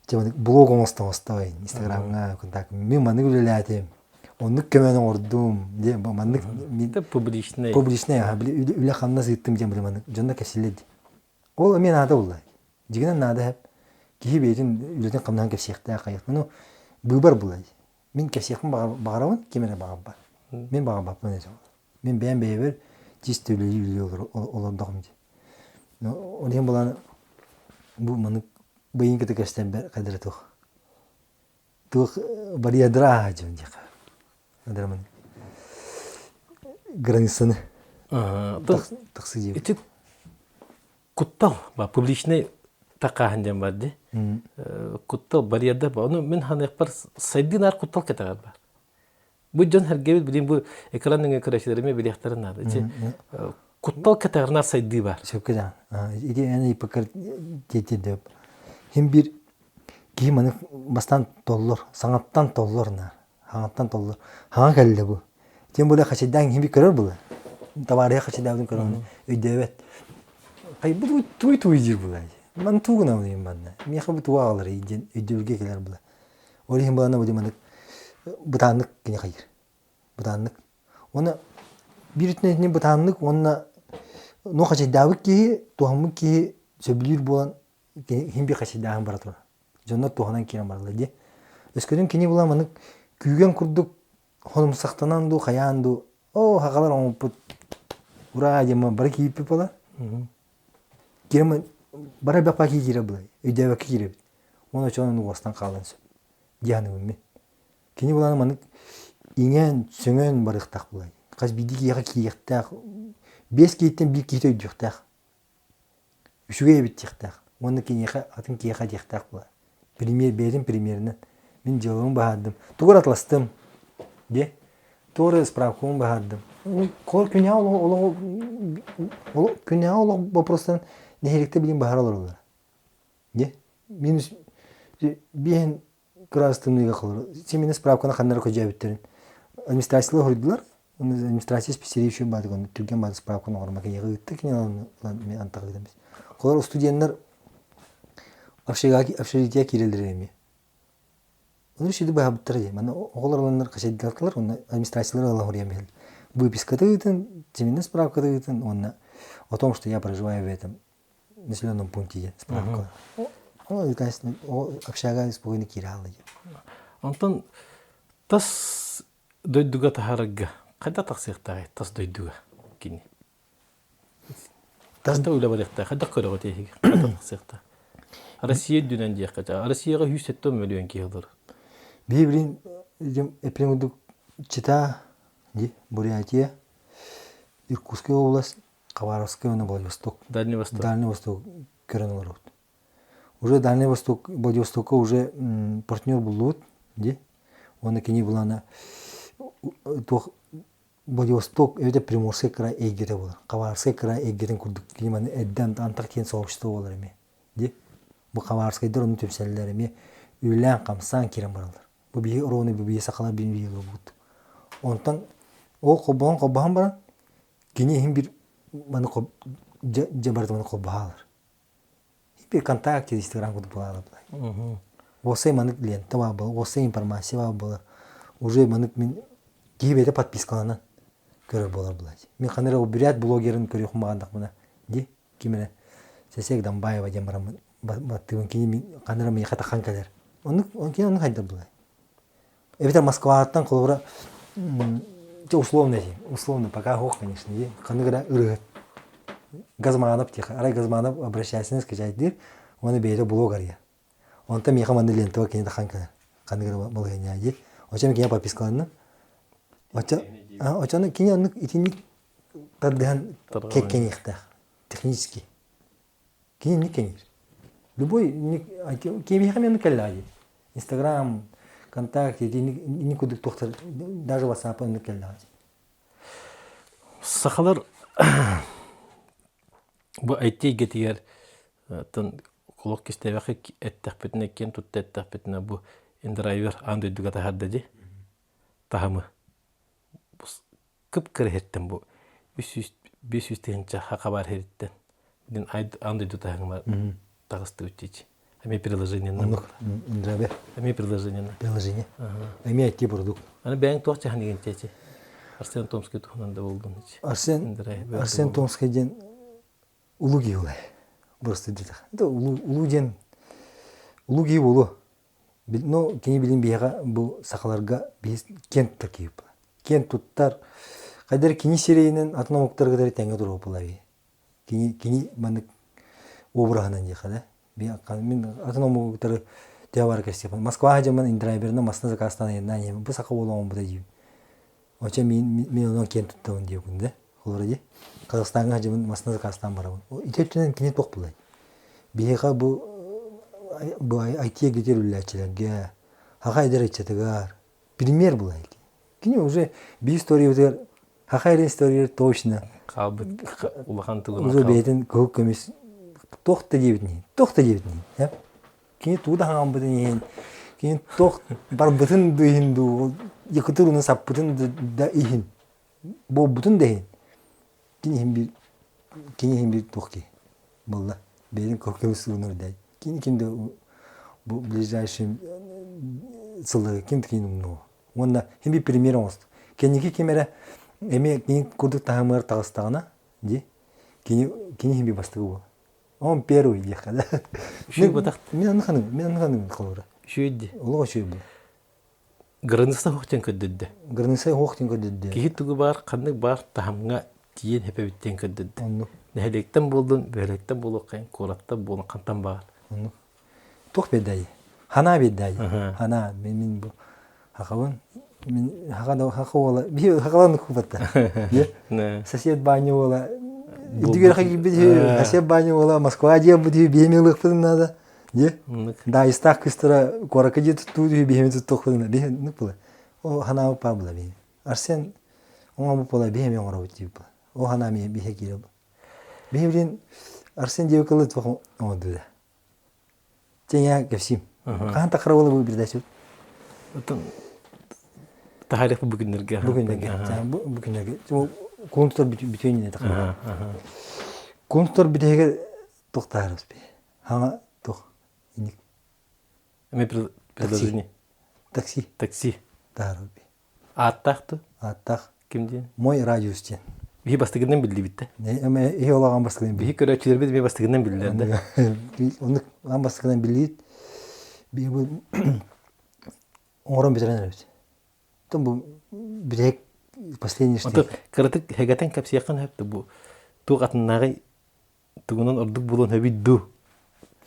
Дьэ маннык блог оҥосто оҥостой инстаграмҥа контакт мин маннык үлэлээтим. Оннук көмөнү оҥордум. Дьэ маннык публичный публичный аха били үлэ хамнас ыыттым диэн били маннык дьонно кэпсииллэр дии. Ол эмиэ наада буолла. Дьиҥинэн наада эһэп. Киһи бэйэтин үлэтин хамнаһын кэпсиэхтээх хайыах. Ну быыбар буолла. Мин кэпсиэхпин баҕарабын, ким эрэ баҕарбат. Мин баҕарбаппын этэ. Мин бэйэм бэйэбэр чисто үлэлии үлэлии олордоҕум дии. Ол иһин булан бу маннык быйын кытта кэпсэтэрбэр хайдара туох туох барьердара ааһа дьон диэххэ. Хайдара границаны тахсы диэбит. Ити куттал ба публичный такааһын диэн бар дии. Куттал барьерда ба. Ону мин ханыахпар сайдыы наар куттал кэтэҕэр бар. Бу дьон сэргэбит билин бу экран нөҥүө көрөөччүлэримэ билиэхтэрин наада. Ити куттал кэтэҕэр наар сайдыы бар. Сөпкө да. Ити эн ипкар диэтир Хим бир киһи маны бастаан толлор, саҥаттан толлор наар. Хаҥаттан толлор. Хаҥа кэллэ бу. Тем более хачайдаан киһи көрөр була. Табаарыһа хачайдаабытын көрөн өйдөөбөт. Хай бу туй туй диир була. Ман туугунам диэн манна. Миэхэ бу туга аҕалар диэн өйдөбүлгэ кэлэр була. Ол иһин булана бу маннык бытааннык кини хайыр. Бытааннык. Уонна биир өттүнэн итини бытааннык уонна ну хачайдаабыт киһи, туһаммыт киһи сөбүлүүр буолан иһин би хачайдааһын бара турар. Дьоннор туһанан киирэн бараллар дии. Өскөтүн кини була маннык күүгэн курдук хонумсахтанан дуу, хайаан дуу, оо, хахалар оҥоппут, ураа диэн бары киирбит буолар. Киирэн бары бэппа киирэ булай, өйдөөбөккө киирэбит. Уонна оччоҕо уостан хаалан сөп. Дии саныыбын мин. Кини булан маннык иҥэн, сөҥөн барыахтаах булай. Хас биирдии киһиэхэ киириэхтээх, биэс киһиттэн биир киһитэ өйдүөхтээх. Үчүгэй эбит диэхтээх уонна киниэхэ атын киһиэхэ диэхтээх буолар. Премьер бэйэтин премьеринэн мин дьыалабын быһаардым. Тугу эрэ атластым диэ. Тугу эрэ справкабын быһаардым. Кол күнээҕи олох олох күнээҕи олох вопростарын нэһилиэктэ билин быһаара олороллор. Диэ. Минус биэһин кыраас тымныыга холор. Симини справканы ханна эрэ көдьөөбүттэрин администрациялар хоруйдулар. Администрация специалист баатыгын түргэн бааты справканы оҥормо киниэхэ ыытта кини ылан ылан антах ыытан Холор студеннар общежитие киирэллэр эмиэ. Ону сүдү быһабыттара дии. Манна оҕолор ыланнар хачайдалтылар, уонна администрациялар ылан хоруйан биһэл. Выписката ыытын, семейная справката ыытын, уонна о том, что я проживаю в этом населенном пункте диэн справка. Ол общага спокойно киирэ хаалла диэн. Онтон тас дойдуга таһаарарга хайдах тахсыахтааҕый тас дойдуга кини? Тас да үлэ барыахтаах, хайдах көрөҕүт эһиги? Хайдах тахсыахтаах? Россия үрдүнэн диэххэ, Россияҕа 170 мөлүйүөн киһи олорор. Биһи билин эппин курдук Чита, Бурятия, Иркутская область, Хабаровскай уонна Владивосток. Дальний Восток. Дальний Восток көрөн олоробут. Уже Дальний Восток, Владивостокка уже партнер буллубут, ди. Уонна кини булана туох Владивосток эбэтэр Приморскай край эйгэтэ буолар. Хабаровскай край эйгэтин курдук кини маны эрдэ антах киэн сообщество буолар эмиэ. Ди. Бу Хабаровскайдар ону түмсэллэр эмиэ үлэлээн-хамсаан киирэн бараллар. Бу биһи оруону бу биһи сахалар биир биир буолбут. Онтон ол холбоһон холбоһон баран кини иһин бир маны дьэ барыта маны холбоһаалар. Бир контакт Инстаграм курдук буолаалар. Уопсай маннык лента баар буолар, уопсай информация баар буолар. Уже маннык мин киһи бэйэтэ подпискаланан көрөр буолар булааччы. Мин ханна эрэ бүрээт блогерын көрүөхпүн баҕардахпына дии ким эрэ Сесек Дамбаева диэн бараммын баттыыбын кини мин ханна эрэ миэхэ тахан кэлэр. Оннук кини оннук хайдар булай. Эбэтэр Москваттан холобура условно условно пока ох конечно дии ханнык эрэ ырыаһыт Газманов тиэхэ арай Газманов обращайся скачать диир уонна бэйэтэ блог арыйар. Онтон миэхэ манна лентаҕа кини тахан кэлэр. Ханнык эрэ балаһыанньа дии. Оччону кини подпискаланна. Оччо оччону кини оннук итинник тардыһан кэҥиэхтээх. Технически. Кини инник кэҥиир. Любой киэбиһиэхэ эмиэ оннук кэллэҕэ дии. Инстаграм, ВКонтакте итинник курдук туохтар даже WhatsApp оннук кэллэҕэ дии. Сахалар бу IT эйгэтигэр оттон олох кистээбэххэ эттэхпитинэ, киэн тутта эттэхпитинэ бу индрайвер аан дойдуга таһаарда дии таһымы. Кып-кыра иһиттэн бу 300 500 тыһыынча хабаар иһиттэн дин аан дойду таһымыгар таҕыстыбыт дии. Эмиэ приложениенан. Оннук индрайвер. Эмиэ приложениенан. Приложение. Эмиэ IT продукт. Аны бэйэҥ туох чаһан чээчи? Арсен Томский туһунан да болдун. Арсен Арсен Томский диэн улуу киһи буолай. Просто диэтэх. Это улуу улуу диэн улуу киһи буолуо. Но кини билин биһиэхэ бу сахаларга биһис киэн туттар киһи буолар. Киэн туттар. Хайдар кини сирэйинэн атын омуктарга кытары тэҥҥэ туруо буолар. Кини кини маннык обраһынан диэхэ да. Мин атын омугу кытары тыа бары кэпсиэхпин. Москваҕа дьоммун индрайверынан массыына заказтаан айаннаан иһэбин. Бу саха уола оҥорбута диибин. Оччо мин мин онон киэн туттабын диэбин да. Холобура дии. Казахстаҥҥа сылдьабын массыына заказтаан барабын. Ити өттүнэн кини туох булай? Биһиэхэ бу бу IT эйгэтигэр үлэлээччилэргэ, саха эдэр ыччатыгар пример булай. Кини уже биир историябытыгар Саха эрэ историялар точно хаалбыт улахан тугунан уже бэйэтин кыһыл көмүс туох да диэбитин иһин туох да диэбитин иһин кини тугу да хаҥаммытын иһин кини туох барбытын да иһин дуу якутыр уну саппытын да иһин буолбутун да иһин кини иһин биир кини иһин биир туох киһи буолла бэйэтин кыһыл көмүс уунар да кини ким да бу ближайший сылларга ким да кини умнуо Уонна син биир премьер оҥосту. Кэнники ким эрэ эмиэ кини курдук таһымыгар таҕыстаҕына, дии, кини кини син биир бастакы буолар. Он первый диэххэ да. Үчүгэй батах. Мин анны ханым, мин анны ханым холобура. Үчүгэй дии. Олох үчүгэй буолар. Граница суох диэн көрдөрдө. Граница суох диэн көрдөрдө. Киһи тугу баар, ханнык баар таһымҥа тиийэн хэпэбит диэн көрдөрдө. Оннук. Нэһилиэктэн буоллун, бөһүөлэктэн буолуоххайын, куораттан буолун, хантан баар. Оннук. Туох биэрдэй? Ханаа биэрдэй. Ханаа мин мин бу хахабын мин хаха хаха уола би хахалан купатта. Сосед Баня уола Үдүгэр киирбит сосед Баня уола Москва диэбит биһими ылыахпытын надо. Дии. Даайыстаах кыыстара куоракка дии туттуу биһими туттуохпутун биһи була. О ханаа па була би. Арсен оҥо була биһими оҥоробут диир була. О ханаа ми биһи киирэ. Биһи билин Арсен диэбиккэ туох оҥордуда. Дьэ кэпсиим. Хаһан тахара буола бу передача? Таһаарыах бу күннэргэ. Бу күннэргэ. Бу күннэргэ. Кулун тутар бүтүөн иннинэ тахара. Кулун тутар бүтэһигэр туох таһаарабыз би? Хаҥа туох? Инник. Эми предложение. Такси. Такси. Таһаарабыз би. Ааттаах ту? Ааттаах. Ким диэн? Мой радиус диэн. Биһи бастакынан биллибит да. Иһи ол аҕам бастакынан Биһи көрөөччүлэрбит эмиэ бастакынан биллэр да. Оннук аҕам бастакынан биллибит. Биһи бу оҥорон бүтэрэн эрэбит. Оттон бу бүтэһик последний Ото кыратык хэгэтэн кэпсиэххин сөп бу туох атыннааҕый тугунан ордук буолуон сөбүй дуу?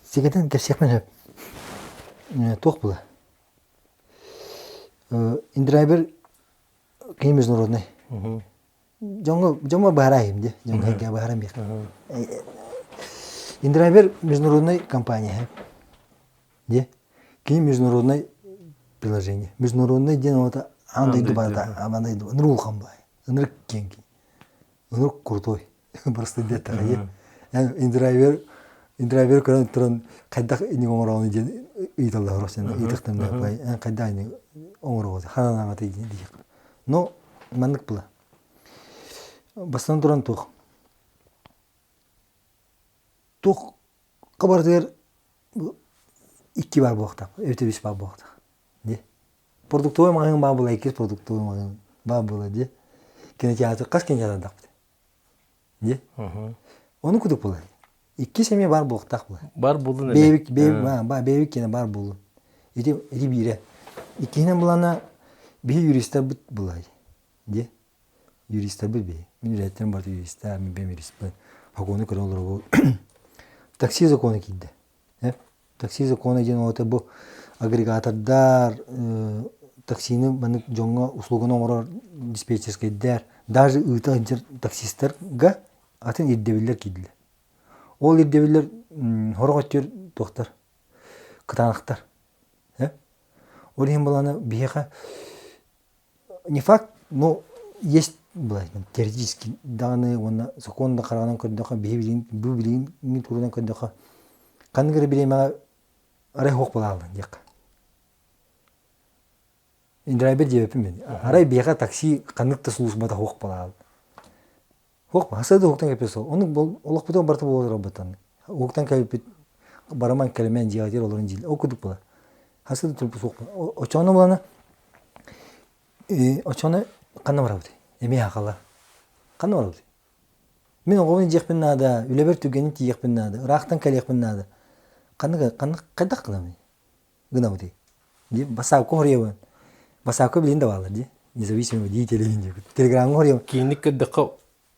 Сигэтэн кэпсиэхпин сөп. Туох була? Индрайвер кини международный. Дьоҥҥо дьоҥҥо быһаарайым дии. Дьоҥҥо эйгэ быһааран биэр. Индрайвер международный компания. Дии. Кини международный приложение. Международный диэн ота аан дойду барыта аан дойду ынырык улахан баай. Ынырык киэҥ Ынырык крутой. Просто диэтэҕэ Индрайвер индрайвер көрөн туран хайдах иник оҥороҕун диэн. ыйыталлар сен ыйытыктан эн хайда ини оҥороҕут хананаҥаты диэх. Но маннык була. Бастан туран туох туох хабартыгар икки бар буолуохтаах, эбэтэр үс бар буолуохтаах. Дии. Продуктовый маҕаһыын баар була, иккис продуктовый маҕаһыын баар була дии. Кинотеатр, хас кинотеатрдаахпыт? Дии. Ону кудук була. Иккис эмиэ баар буолуохтаах була. Бар буолун эмэ. Бэйэбит бэйэбит киэнэ баар буолун. Ити ити биирэ. Иккиһинэн булана биһи юристарбыт булай. Дии. Юристарбыт биһи. Мин үлэһиттэрим барыта юристар, мин бэйэм юристпын. Сокуону көрөн олоробут. Такси закона киирдэ. Такси закона диэн оҕото бу агрегатордар, таксины маннык дьоҥҥо услуганы оҥорор диспетчерскэйдэр, даже ыыта сылдьар таксистарга атын ирдэбиллэр киирдилэр. Ол ирдэбиллэр сорох өттүгэр туохтар кытаанахтар. Ол иһин былаана биһиэхэ не факт, но есть теоретически даҕаны уонна сокуон да хараҕынан көрдөххө биһи билигин бу билигин туругунан көрдөххө ханнык эрэ бириэмэҕэ арай суох буолааллар диэххэ. Индрайвер диэбэппин мин. Арай биһиэхэ такси ханнык да сулууспата суох буолаал. Суох хаса да уһуктан кэлбит суох. Оннук олохпутун барыта буола турарбыттан. Уһуктан кэлбит бараман кэлимэн дьиэҕитигэр олорон дьиил. Ол курдук буолар. Хаса да турбут суох. Очону булана очону ханна барабыт? Эмиэ хахала. Ханна барабыт? Мин оҕобун дьиэхпин наада, үлэбэр түгэнин тиийиэхпин наада, ыраахтан кэлиэхпин наада. Ханнык ханнык хайдах гынабый? Гынабытый? Дии бассаапка хоруйабын. Бассаапка билин да бааллар дии. Независимый водитель диэн. Телеграмҥа хоруйабын. Киинник көрдөххө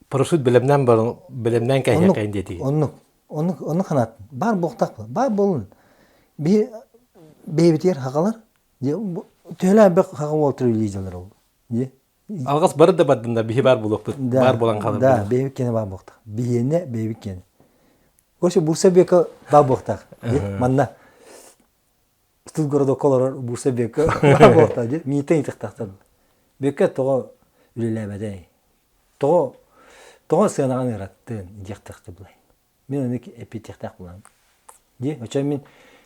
парашют бэлэмнээн баран бэлэмнээн кэһиэххэйин диэтии. Оннук. Оннук оннук ханаат. Баар буолуохтаах баар буолун. Биһи бэйэбитигэр хахалар. Төһөлөөх элбэх хаха уолтар үлэлии дьаллар ол. Дии. Алҕас бары да бардыннар биһи баар буолуохпут. Баар буолан хаалар. Да, бэйэбит киэнэ баар буолуохтаах. Биһиэнэ бэйэбит киэнэ. Короче, Бурса Бека баар буолуохтаах. Манна Студгородокко олорор Бурса Бека баар буолуохтаах дии. Миитин ыйтыахтаахтар. Бека тоҕо үлэлээбэтэй? Тоҕо тоҕо сыанаҕын ыраттын диэхтэхтэ булай. Мин ону эппиэттиэхтээх буолам. Дии, оччо мин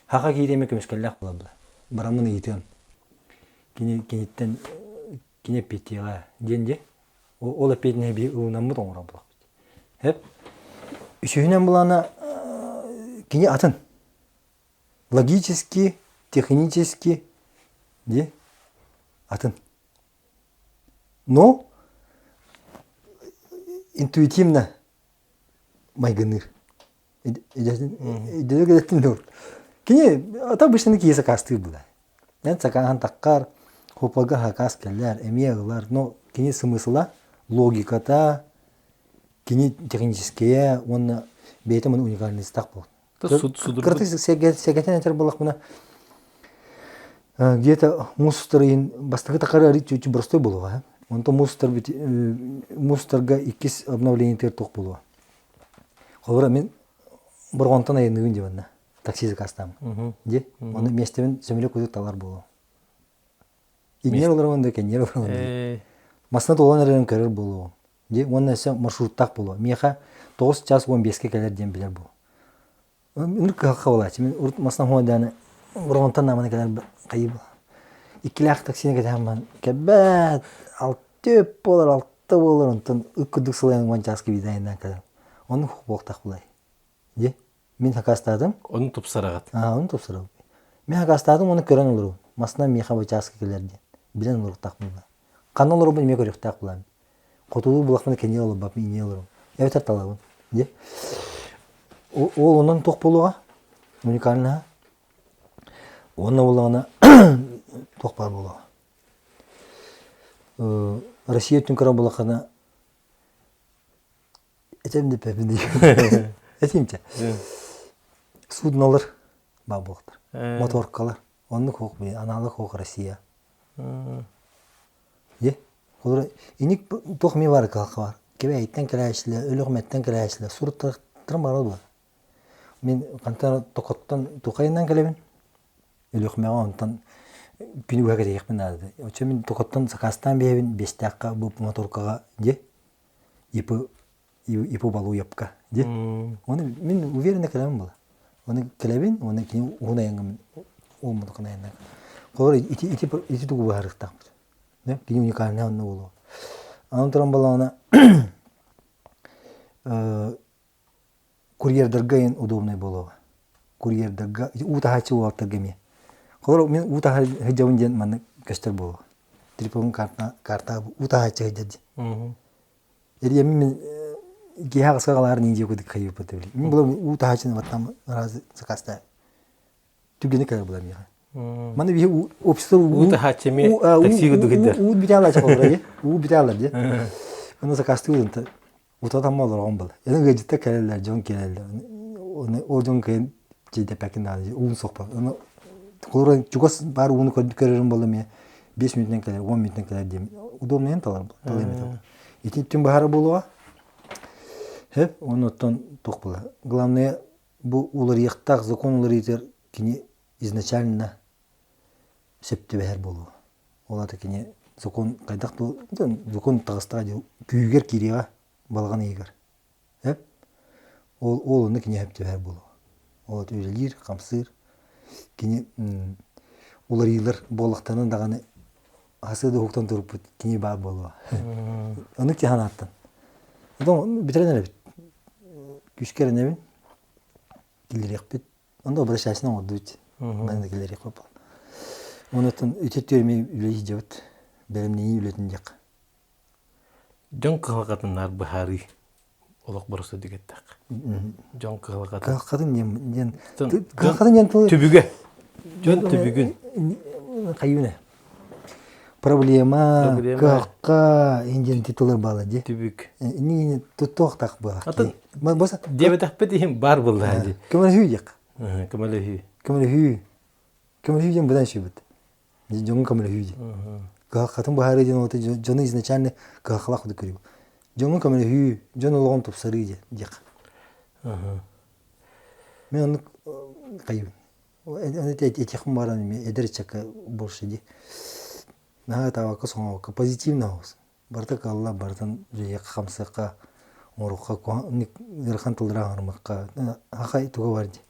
хаха киириэмэ көмүскэллээх буолабыла. Бараммын ыйытыам. Кини киниттэн кини эппиэттиэҕэ диэн дии. Ол эппиэтинэһи биһи ылынаммыт оҥорор буолахпыт. Эп. Үсүһүнэн булаана кини атын. Логически, технически дии атын. Но интуитивно майгыныыр. Кини ата обычно киһи сакаастыыр была. Эн сакааһын таккар, хоппорго сакаас кэллэр, эмиэ ылар. Но кини смысла, логиката, кини техническэйэ уонна бэйэтэ маны уникальностаах буолар. Кыраты сэгэтэн этэр буоллахпына, где-то муус устар ыйын бастакы такары арый чуть простой буолуоҕа. Онтон муус устар муус устарга иккис обновлениетыгар туох буолуо. Холобура мин Борҕонтон айанныыбын дии манна такси заказтааммын. Дии. Ону миэстэбин сөмөлүөт курдук талар буолуом. Инньэр олоробун да кэнньэр олоробун дии. Массыына туолан эрэрин көрөр буолуом. Дии уонна өссө маршруттаах буолуо. Миэхэ 9 час 15-ке кэлэр диэн билэр буолуо. Үнүр кыһалҕа буолааччы. Мин урут массыына хуойдааны Борҕонтон нааманы кэлэр хайыы була. Иккилээх таксины кэтэһэн баран кэлбэт алта буолар алта буолар онтон ыт курдук сылайан уон чааска биирдэ айаннаан кэлэр. Ону буолтах булай. Дьэ, мин хакастаатым. Ону тупсараҕыт. Аа, ону тупсарабын. Мин хакастаатым, ону көрөн олоробун. Массыына миэхэ бу чааска кэлэр диэн. Билэн олоруохтаах буолла. Ханна олоробун эмиэ көрүөхтээх буолаам. Хотулуу булахпына кэннигэр олорбаппын, иннигэр олоробун. Эбэтэр талабын. Дьэ. Ол онон туох буолуоҕа? Уникальнаһа. Уонна буоллаҕына туох баар буолуоҕа? Россия өттүн көрөн булаххына Этим деппепин дии. Этимче. Суднолар баа буолтар. Моторкалар. Оннук хуох би аналог хуох Россия. Е. Холор иник туох ми бар калка бар. Кебе кэлээчилэ, өлөхмэттэн кэлээчилэ, суруттарым бар була. Мин хантан токоттон тухайынан кэлэбин. Өлөхмэҕэ онтон күнү быһа кэтэһиэхпин наада. Оччо мин токоттон сакаастаан биэбин биэстээххэ бу моторкаҕа дьэ ИП ИП Балуевка дии. Оны мин уверенно кэлэбин була. Оны кэлэбин, оны кини уһун айаҥҥа мин. уоммуту кынайыннар. Холор ити ити ити тугу быһаарыахтаахпыт. Кини уникальный онно буолуо. Анан туран балаҕана курьердарга ин удобный буолуоҕа. Курьердарга уу таһааччы уолаттарга эмиэ. Холор мин уу таһа сылдьабын диэн маннык көстөр буолуо. Телефон карта карта уу таһааччы сылдьар диэн. Эриэмин мин киһи аҕыска халаар ниндья кудик хайыппыт били. Мин була уу таһааччыны баттам раз заказтаан. Түгэни кэлэр була миэхэ. Маны биһи общество уу таһааччы эмиэ таксига дугидер. Уу бүтэ алла Уу бүтэ алла дии. Аны заказтыыр Утатамма олороҕун был. Эн ыалдьыттар кэлэллэр, дьон кэлэллэр. Оны ол дьон кыайан чэйдэппэккин даҕаны уун сохпот. Ону холобура чугас баар ууну көрөрүм буолла эмиэ 5 мүнүүтүнэн кэлэр, 10 мүнүүтүнэн кэлэр диэм. Удобнайын талар талыам этэ. Ити түн баһара буолуоҕа. Хөп, онуттан туох була. Главное, бу уларыйыахтаах закон уларыйытыгар кини изначально сөп түбэһэр буолуо. Ол аата кини сокуон хайдах закон таҕыстаҕа дии күүһүгэр киириэҕэ балаҕан ыйыгар. Эп ол ол онно кини сөп түбэһэр буолуо. Ол аата үлэлиир, хамсыыр. Кини уларыйыылар буоллахтарына даҕаны хасыы да уһуктан турбут кини баар буолуо. Оннук киһи санааттан. Потом бүтэрэн эрэбит. Күүскэ эрэнэбин. Киллэриэхпит. Онно обращайся оҥордубут. Манна кэлэриэх попал. Онотон ити түөрмэ үлэ сылдьабыт. Бэлэмнэнии үлэтин диэххэ. Дьон кыһалҕатын наар быһаарыы олох боростуо дигэттээх. Дьон кыһалҕатын. Кыһалҕатын диэн диэн кыһалҕатын диэн тыл түбүгэ. Дьон түбүгүн. Хайыына. Проблема, кыһалҕа индиэн титулар баала дии. Түбүк. Инни туттуохтаах буолар. Атын диэбэтэхпит иһин баар буолла дии. Көмөлөһүү диэх. Көмөлөһүү. Көмөлөһүү. Көмөлөһүү диэн быдан үчүгүйбүт. Дьоҥҥо көмөлөһүү диэн. Кыһалҕатын быһаарыы диэн ол дьону изначально кыһалҕалаах курдук көрүү. Дьоҥҥо көмөлөһүү, дьон олоҕун тупсарыы диэн диэх. Мен оннук хайыбын. Этиэхпин баран эдэр ыччакка больше дии. Наһаа ытаабакка соҥообокко позитивно оҕус. Барыта кыалла, барытын үлэлиэххэ-хамсыахха, оҥоруохха, ыарахан тыллары аҥарымыахха хахай туга бар дии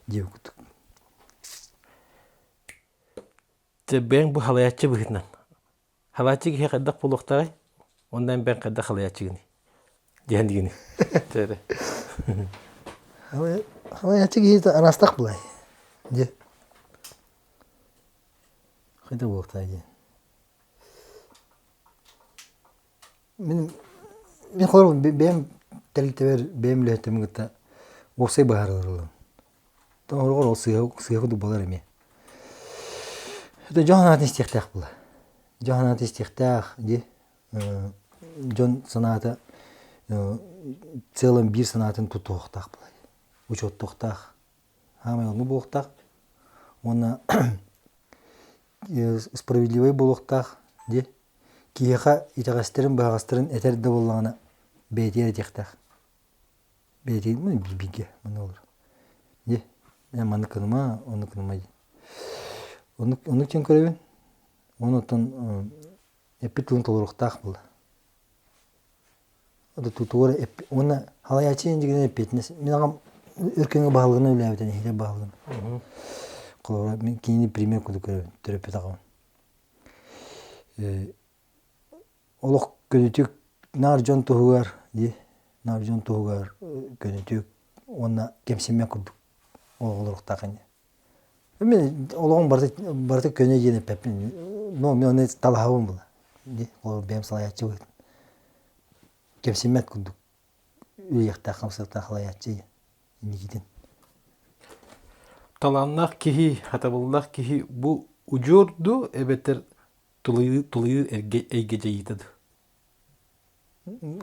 диэбит курдук. Дьэ бэйэҥ бу халайааччы быһыытынан. Халааччы киһи хайдах буолуохтааҕый? Уонна эн бэйэҥ хайдах халайааччыгыный? Диэн дигини. Дьэ Халайааччы киһи араастаах булай. Дьэ. Хайдах буолуохтааҕый диэн. Мин мин холобур бэйэм тэрилтэбэр бэйэм үлэһиттэрбин кытта уопсай быһаарылар ылым. Тоҕо ол сыыһа сыыһа курдук буолар эмиэ. Это дьон санаатын истиэхтээх буолар. Дьон санаатын истиэхтээх дии. Дьон санаата целом биир санаатын тутуохтаах буолар. Учуоттуохтаах. Хаамай оннук буолуохтаах. Уонна справедливай буолуохтаах дии. Киһиэхэ итэҕэстэрин-быһаҕастарын этэр да буоллаҕына бэйэтигэр этиэхтээх. Бэйэтигэр бииргэ манна олор. Дии эн маннык гыныма, оннук гыныма диэн. Оннук оннук диэн көрөбүн. Уонна оттон эппит тылын толоруохтаах буолла. Тугу эрэ уонна халайааччы диэн эппиэтинэс. Мин аҕам өр кэмҥэ баһылыгынан үлэлээбитэ, нэһилиэк баһылыгынан. Холобура, мин кинини пример курдук көрөбүн, төрөппүт аҕам. Олох көнөтүк наар дьон туһугар дии, наар дьон туһугар көнөтүк уонна кэмсиммэт курдук олоруохтаах ини. Мин олоҕум барыта барыта көнө диэн эппэппин. Но мен оны талаһабын була. Ол бэйэм салайааччы быһыытын. Кэмсиммэт курдук үлүйэхтээх хамсыахтаах салайааччы инникитин. Талааннаах киһи, хатабыллаах киһи бу удьуор дуу эбэтэр тулуйуу тулуйуу эйгэ дьайыыта дуу?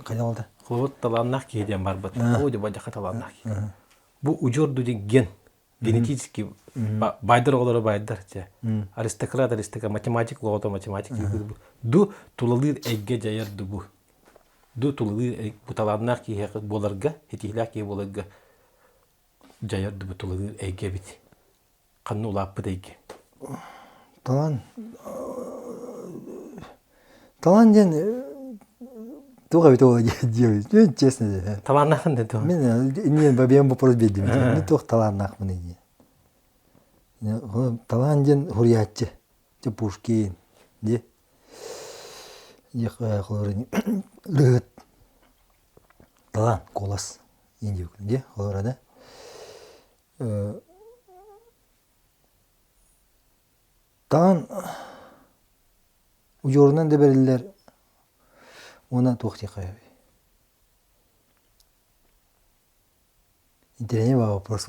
Хайа олда? Холобур талааннаах киһи диэн барбыт. Оо дьэ бадьаха талааннаах киһи. Бу удьуор дуу диэн ген генетически байдар оҕолоро байдар дьэ аристократ аристократ математик оҕото математик ду тулалыыр эйгэ дьайар ду бу ду тулалыыр бу талааннаах киһиэхэ буоларга ситиһиилээх киһи буоларга дьайар ду бу тулалыыр эйгэ эбит ханна улааппыт эйгэ талаан талаан диэн туох эбит ол диэбит честно талааннаахын да мен эмиэ бэйэм вопрос биэрдим мен туох талааннаахпын диye. Талаан диэн суруйааччы, дьэ Пушкин, дьэ ырыаһыт талаан куолас дьэ холобура да Таан удьуорунан да бэриллэр уонна туох диэххэ Интэриэһинэй вопрос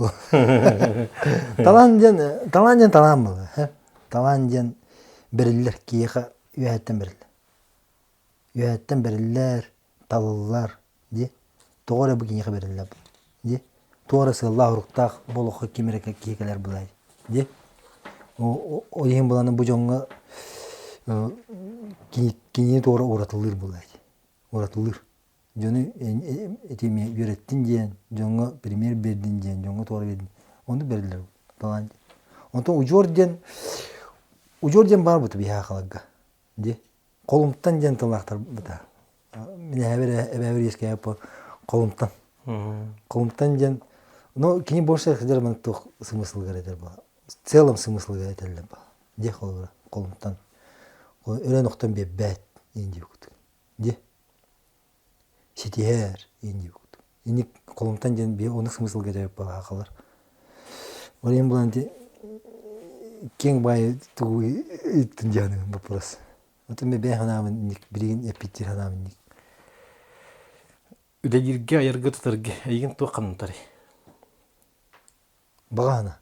Талаан диэн талаан диэн талаан буолар. Талаан диэн бэриллэр киһиэхэ үөһэттэн бэриллэр. Үөһэттэн бэриллэр, талыллар дии. Тоҕо эрэ бу киниэхэ бэриллэр дии. Туох эрэ сыаллаах-соруктаах бу олоххо ким эрэ киһи кэлэр былай дии. Ол иһин булан бу дьоҥҥо кинини туора уратылыыр буолар уратылыыр. Дьону ити эмиэ үөрэттин диэн, дьоҥҥо пример биэрдин диэн, дьоҥҥо туора биэрдин. Оннук бэриллэр талаан. Онтон удьуор диэн удьуор диэн баар бу биһиэхэ халарга дии. Холумтан диэн тыллаахтар быта. Мин эһэбэр эбээбэр үөскээбит холумтан. Холумтан диэн ну кини больше сылдьар маннык туох смыслыгар этэр буолла. В целом смыслыгар этэллэр буолла. Дии холобура холумтан. Өлөн охтон биэрбэт диэн диэбит. Дии. Ситиһэр диэн диэбит. Инник холумтан диэн биир оннук смыслга этэр буолла Ол иһин булан ити киэҥ баайы тугу ыйыттын диэн вопрос. Отон мен бэйэ санаабын инник билигин эппиттиир санаабын инник. Үлэлииргэ, айарга тутарга эйигин туох хамнатарый? Баҕаана.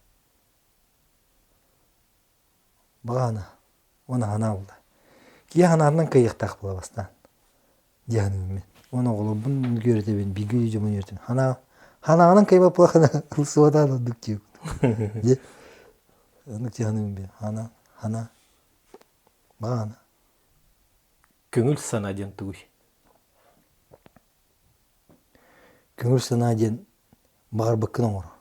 Баҕаана. Уонна санаа буолла. Киһи санаатынан кыайыахтаах буола бастаан. Дии саныыбын мин. Уонна оҕолорбун үөрэтэбин, бииргэ дьоммун үөрэтэбин. Санаа санааҕынан кыайбат буоллаххына ылсыбатаан ордук диэбит. Дьэ оннук дии саныыбын бэйэм. Санаа, санаа. Баҕаана. Көҥүл санаа диэн тугуй? Көҥүл санаа диэн баҕарбыккын оҥорор.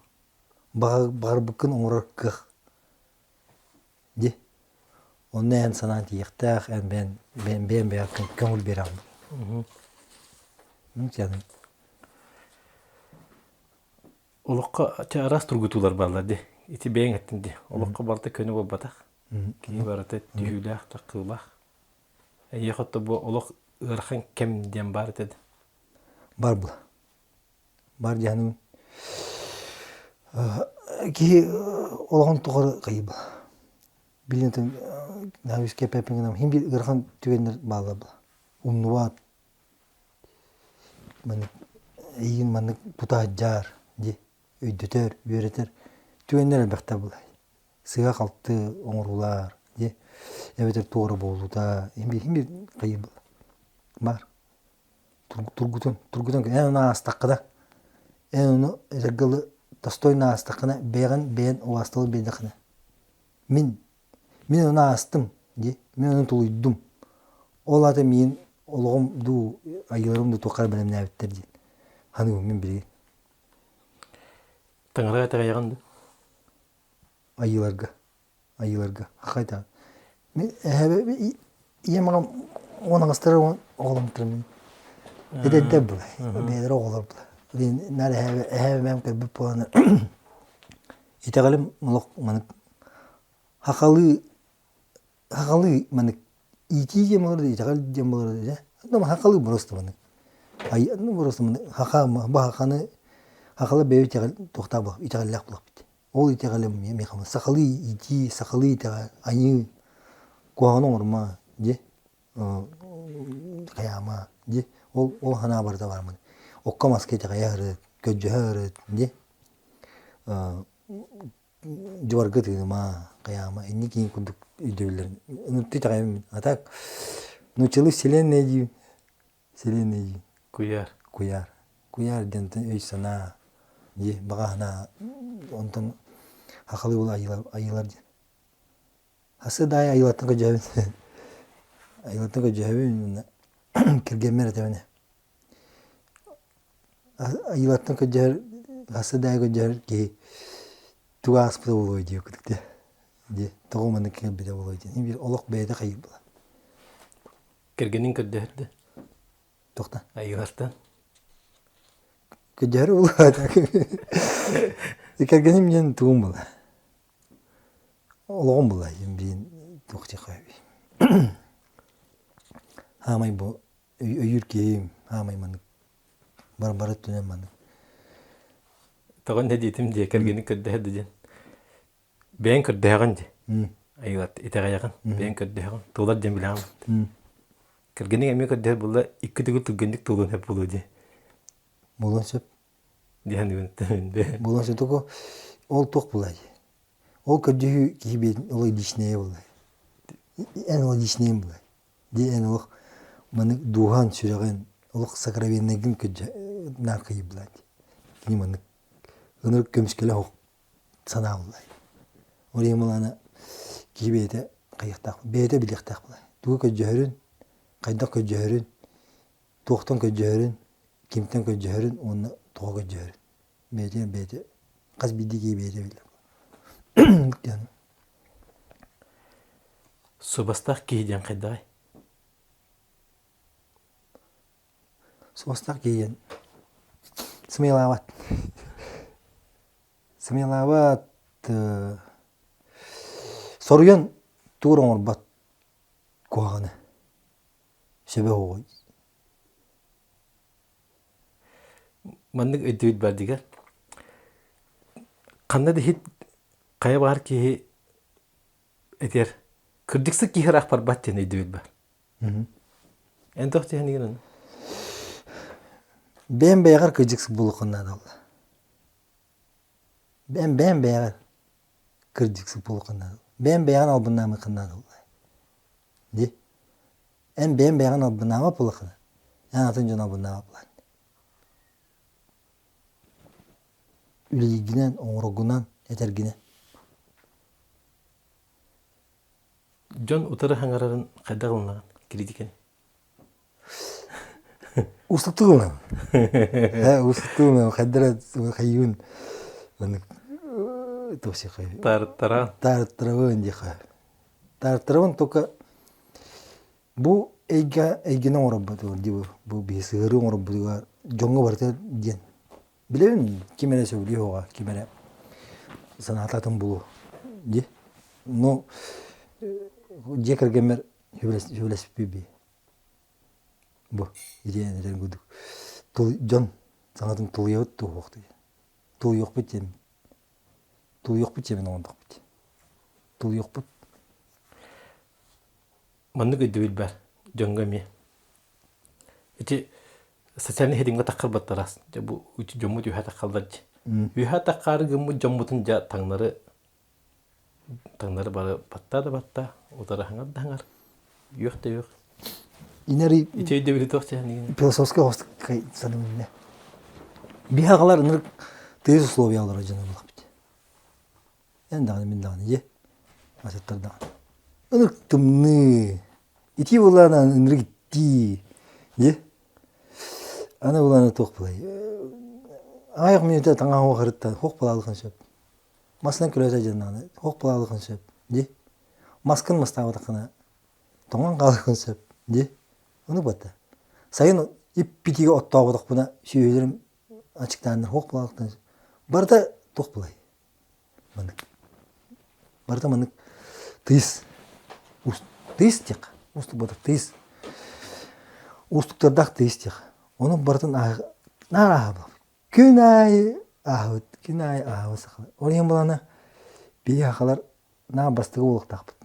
Баҕарбыккын оҥорор кыах. Дии. Онно эн санаан тиийиэхтээх, эн бэйэн бэйэн бэйэн бэйэҕэр көҥүл биэрэҕин. Олоххо араас тургутуулар бааллар дии. Ити бэйэҥ эттин дии. Олоххо барыта көнө буолбатах. Киһи барыта түһүүлээх, таххыылаах. Эйиэхэ отто бу олох ыарахан кэм диэн баар этэ да? Бар була. Бар диэхин киһи олоҕун тухары кыйба. Билин кэппэппин хин биир ыарахан түгэннэр бааллар була. Умнубат маннык эйигин маннык тутаһдьаар дии өйдөтөр, үөрэтэр түгэннэр элбэхтэр буолар. Сыыһа-халты оҥоруулар дии эбэтэр туора буолуута иһин биир иһин биир хайыы буолар. Баар. Тургутун, тургутун эн ону аастаххына, эн ону этэргэ дылы достойно аастаххына, бэйэҕин бэйэн убаастабыл биэрдэххинэ мин Мин ону аастым дии, мин ону тулуйдум. Ол аата миин олоҕум дуу, айыыларым дуу туохха эрэ бэлэмнээбиттэр диэн саныыбын мин билигин. Таҥараҕа итэҕэйэҕин дуу? Айыыларга, айыыларга. Хахайдаан. Мин эһэбэ ийэм аҕам уон аҕыстара оҕоломмуттар мин. Эдэрдэр була, бэйэлэрэ оҕолор була. Наар эһэбэ эһэбэм көрбүт буолан итэҕэлим олох маннык Хахалыы хахалыы маннык иитии диэн буолар да итэҕэл диэн буолар да дьэ хахалыы просто маннык ну просто маннык хаха бу хаханы хахалы бэйэ итэҕэл туохтаах буолар итэҕэллээх буолуохпут ол итэҕэлим миэхэ сахалыы иитии сахалыы итэҕэл айыы куһаҕаны оҥорума дьэ хайаама дьэ ол ол санаа барыта баар маннык окко маска итэҕэйэ сырыт көрдьөһө сырыт дьэ дьуарга тыыныма, хайаама, инник курдук өйдөбүллэрин ынырты итэҕэйэбин. А так нууччалыы вселенная диибин. Вселенная диибин. Куйаар. Куйаар. Куйаар диэн өй-санаа, дии, баҕа санаа, онтон хахалыы була айыылар, айыылар диэн. Хасы да айыылартан көрдьөһөбүн. Айыылартан көрдьөһөбүн уонна кэргэммэр этэбин. Айыылартан көрдөһөр, хасса да көрдөһөр киһи тугу ааспыта буолуой диye курдук дии. Дии тоҕо маннык кэлбитэ буолуой диэн. Биир олох бэйэтэ хайыыр буолар. Кэргэниҥ көрдөһөр да? Туохтан? Айыылартан. Көрдөһөр буолуо. Кэргэним диэн тугум буолар? Олоҕум була биин туох диэххэ Хаамай бу өйүүр киһим, хаамай маннык бар бары өттүнэн маннык. Тоҕо инньэ диэтим дии, кэргэни көрдөһөр да диэн. Бэйэҥ көрдөһөҕүн дии. Айылат итэҕэйэҕин, бэйэҥ көрдөһөҕүн, туолар диэн билэҕин. Кэргэниҥ эмиэ көрдөһөр буолла, икки төгүл түргэнник туолуон сөп буолуо дии. Буолуон сөп. Диэн Буолуон сөп тугу ол туох буолай? Ол көрдөһүү киһи бэйэтин ол личнэйэ буолай. Эн ол личнэйин буолай. Дии эн олох маннык дууһаҥ, сүрэҕин олох сокровеннайгын көрдө наар кыйбылаан дии. Кини маннык ынырык көмүскэлэ оһох санаа буллай. Ол иһин былаана киһи бэйэтэ хайыахтаах, бэйэтэ билиэхтээх булай. Тугу көрдьөһөрүн, хайдах көрдьөһөрүн, туохтан көрдьөһөрүн, кимтэн көрдьөһөрүн уонна тоҕо көрдьөһөрүн. Бэйэтэ бэйэтэ хас биирдии киһи бэйэтэ билэр. Суобастаах киһи диэн хайдаҕый? Суобастаах киһи диэн сымыйалаабат. Сымыйалаабат, соруйан тугу эрэ оҥорбот куһаҕаны. Сөбө оҕой. Маннык өйдөбүл баар дигэр. Ханна да иһит хайа баҕар киһи этэр кырдьыксыт киһи ыраах барбат диэн өйдөбүл баар. Эн туох диэхиниген ону? Бэйэм бэйэҕэр кырдьыксыт буолуоххун наада Бэйэм бэйэм бэйэҕэр кырдьыксыт буолуоххун наада. Бэйэм бэйэҕин албыннаамыаххын наада Дии. Эн бэйэм бэйэҕин албыннаабат буоллаххына, эн атын дьону албыннаабат буолаҕын. Үлэлииргинэн, оҥороргунан, этэргинэн. Дьон утары хаҥарарын хайдах ылынаҕын критиканы? Уустуктук ылынабын. Ээ, уустуктук ылынабын. Хайдах эрэ хайыыбын маннык туох сиэххэ Таарыттара. Таарыттарабын диэххэ. Таарыттарабын только бу эйгэ эйгэни оҥоробут дии бу биһи сыһыарыы оҥорбутугар дьоҥҥо барыта диэн Билэбин, ким эрэ сөбүлүү оҕо, ким эрэ санаата атын булуо дии. Но дьиэ кэргэммэр сөбүлэспиппит бу итиэн этэн курдук дьон саҥатын тулуйабыт туһуох диэн тулуйуохпут диэн тулуйуохпут диэн оҥордохпут тулуйуохпут Маннык өйдөбүл баар дьоҥҥо эмиэ. Ити социальнай ситимҥэ таххарбаттарас. Дьэ бу дьоммут үөһэ таххаллар дии. Үөһэ таххаары гыммыт дьоммутун дьэ таҥнары таҥнары бары баттаа да баттаа, утары хаҥар да хаҥар, үөх да үөх. Инэри Ити өйдөбүлү туох дьэһэнигин? философскай хостук саныыбын Биһи аҕалар ынырык тыйыс условиялара дьоно буолахпыт. Эн даҕаны, мин даҕаны дьэ. Атыттар даҕаны. Ынырык тымныы. Итии буоллаҕына ынырык иттии. Дьэ. Аны булааны туох булай. Аҕыйах мүнүүтэ таҥаһа уохарыттан хуох булаалыхын сөп. Масынан күлэ сылдьаннаҕына хуох булаалыхын сөп. Дьэ. Маскын мастаабатаххына тоҥон хаалыаххын сөп. Дьэ. Ону батта. Сайын иппитигэ оттооботохпуна сүөһүлэрим ачыктааннар хуох булаалыхтан сөп. Барыта туох булай. Маннык. Барыта маннык тыйыс. Тыйыс диэх. Уустук буолар тыйыс. Уустуктардаах тыйыс диэх. Ону барытын наар ааһабын. Күн аайы ааһабыт. Күн аайы ааһабыт сахалар. Ол иһин булана биһиги сахалар наар бастакы буолуохтаахпыт.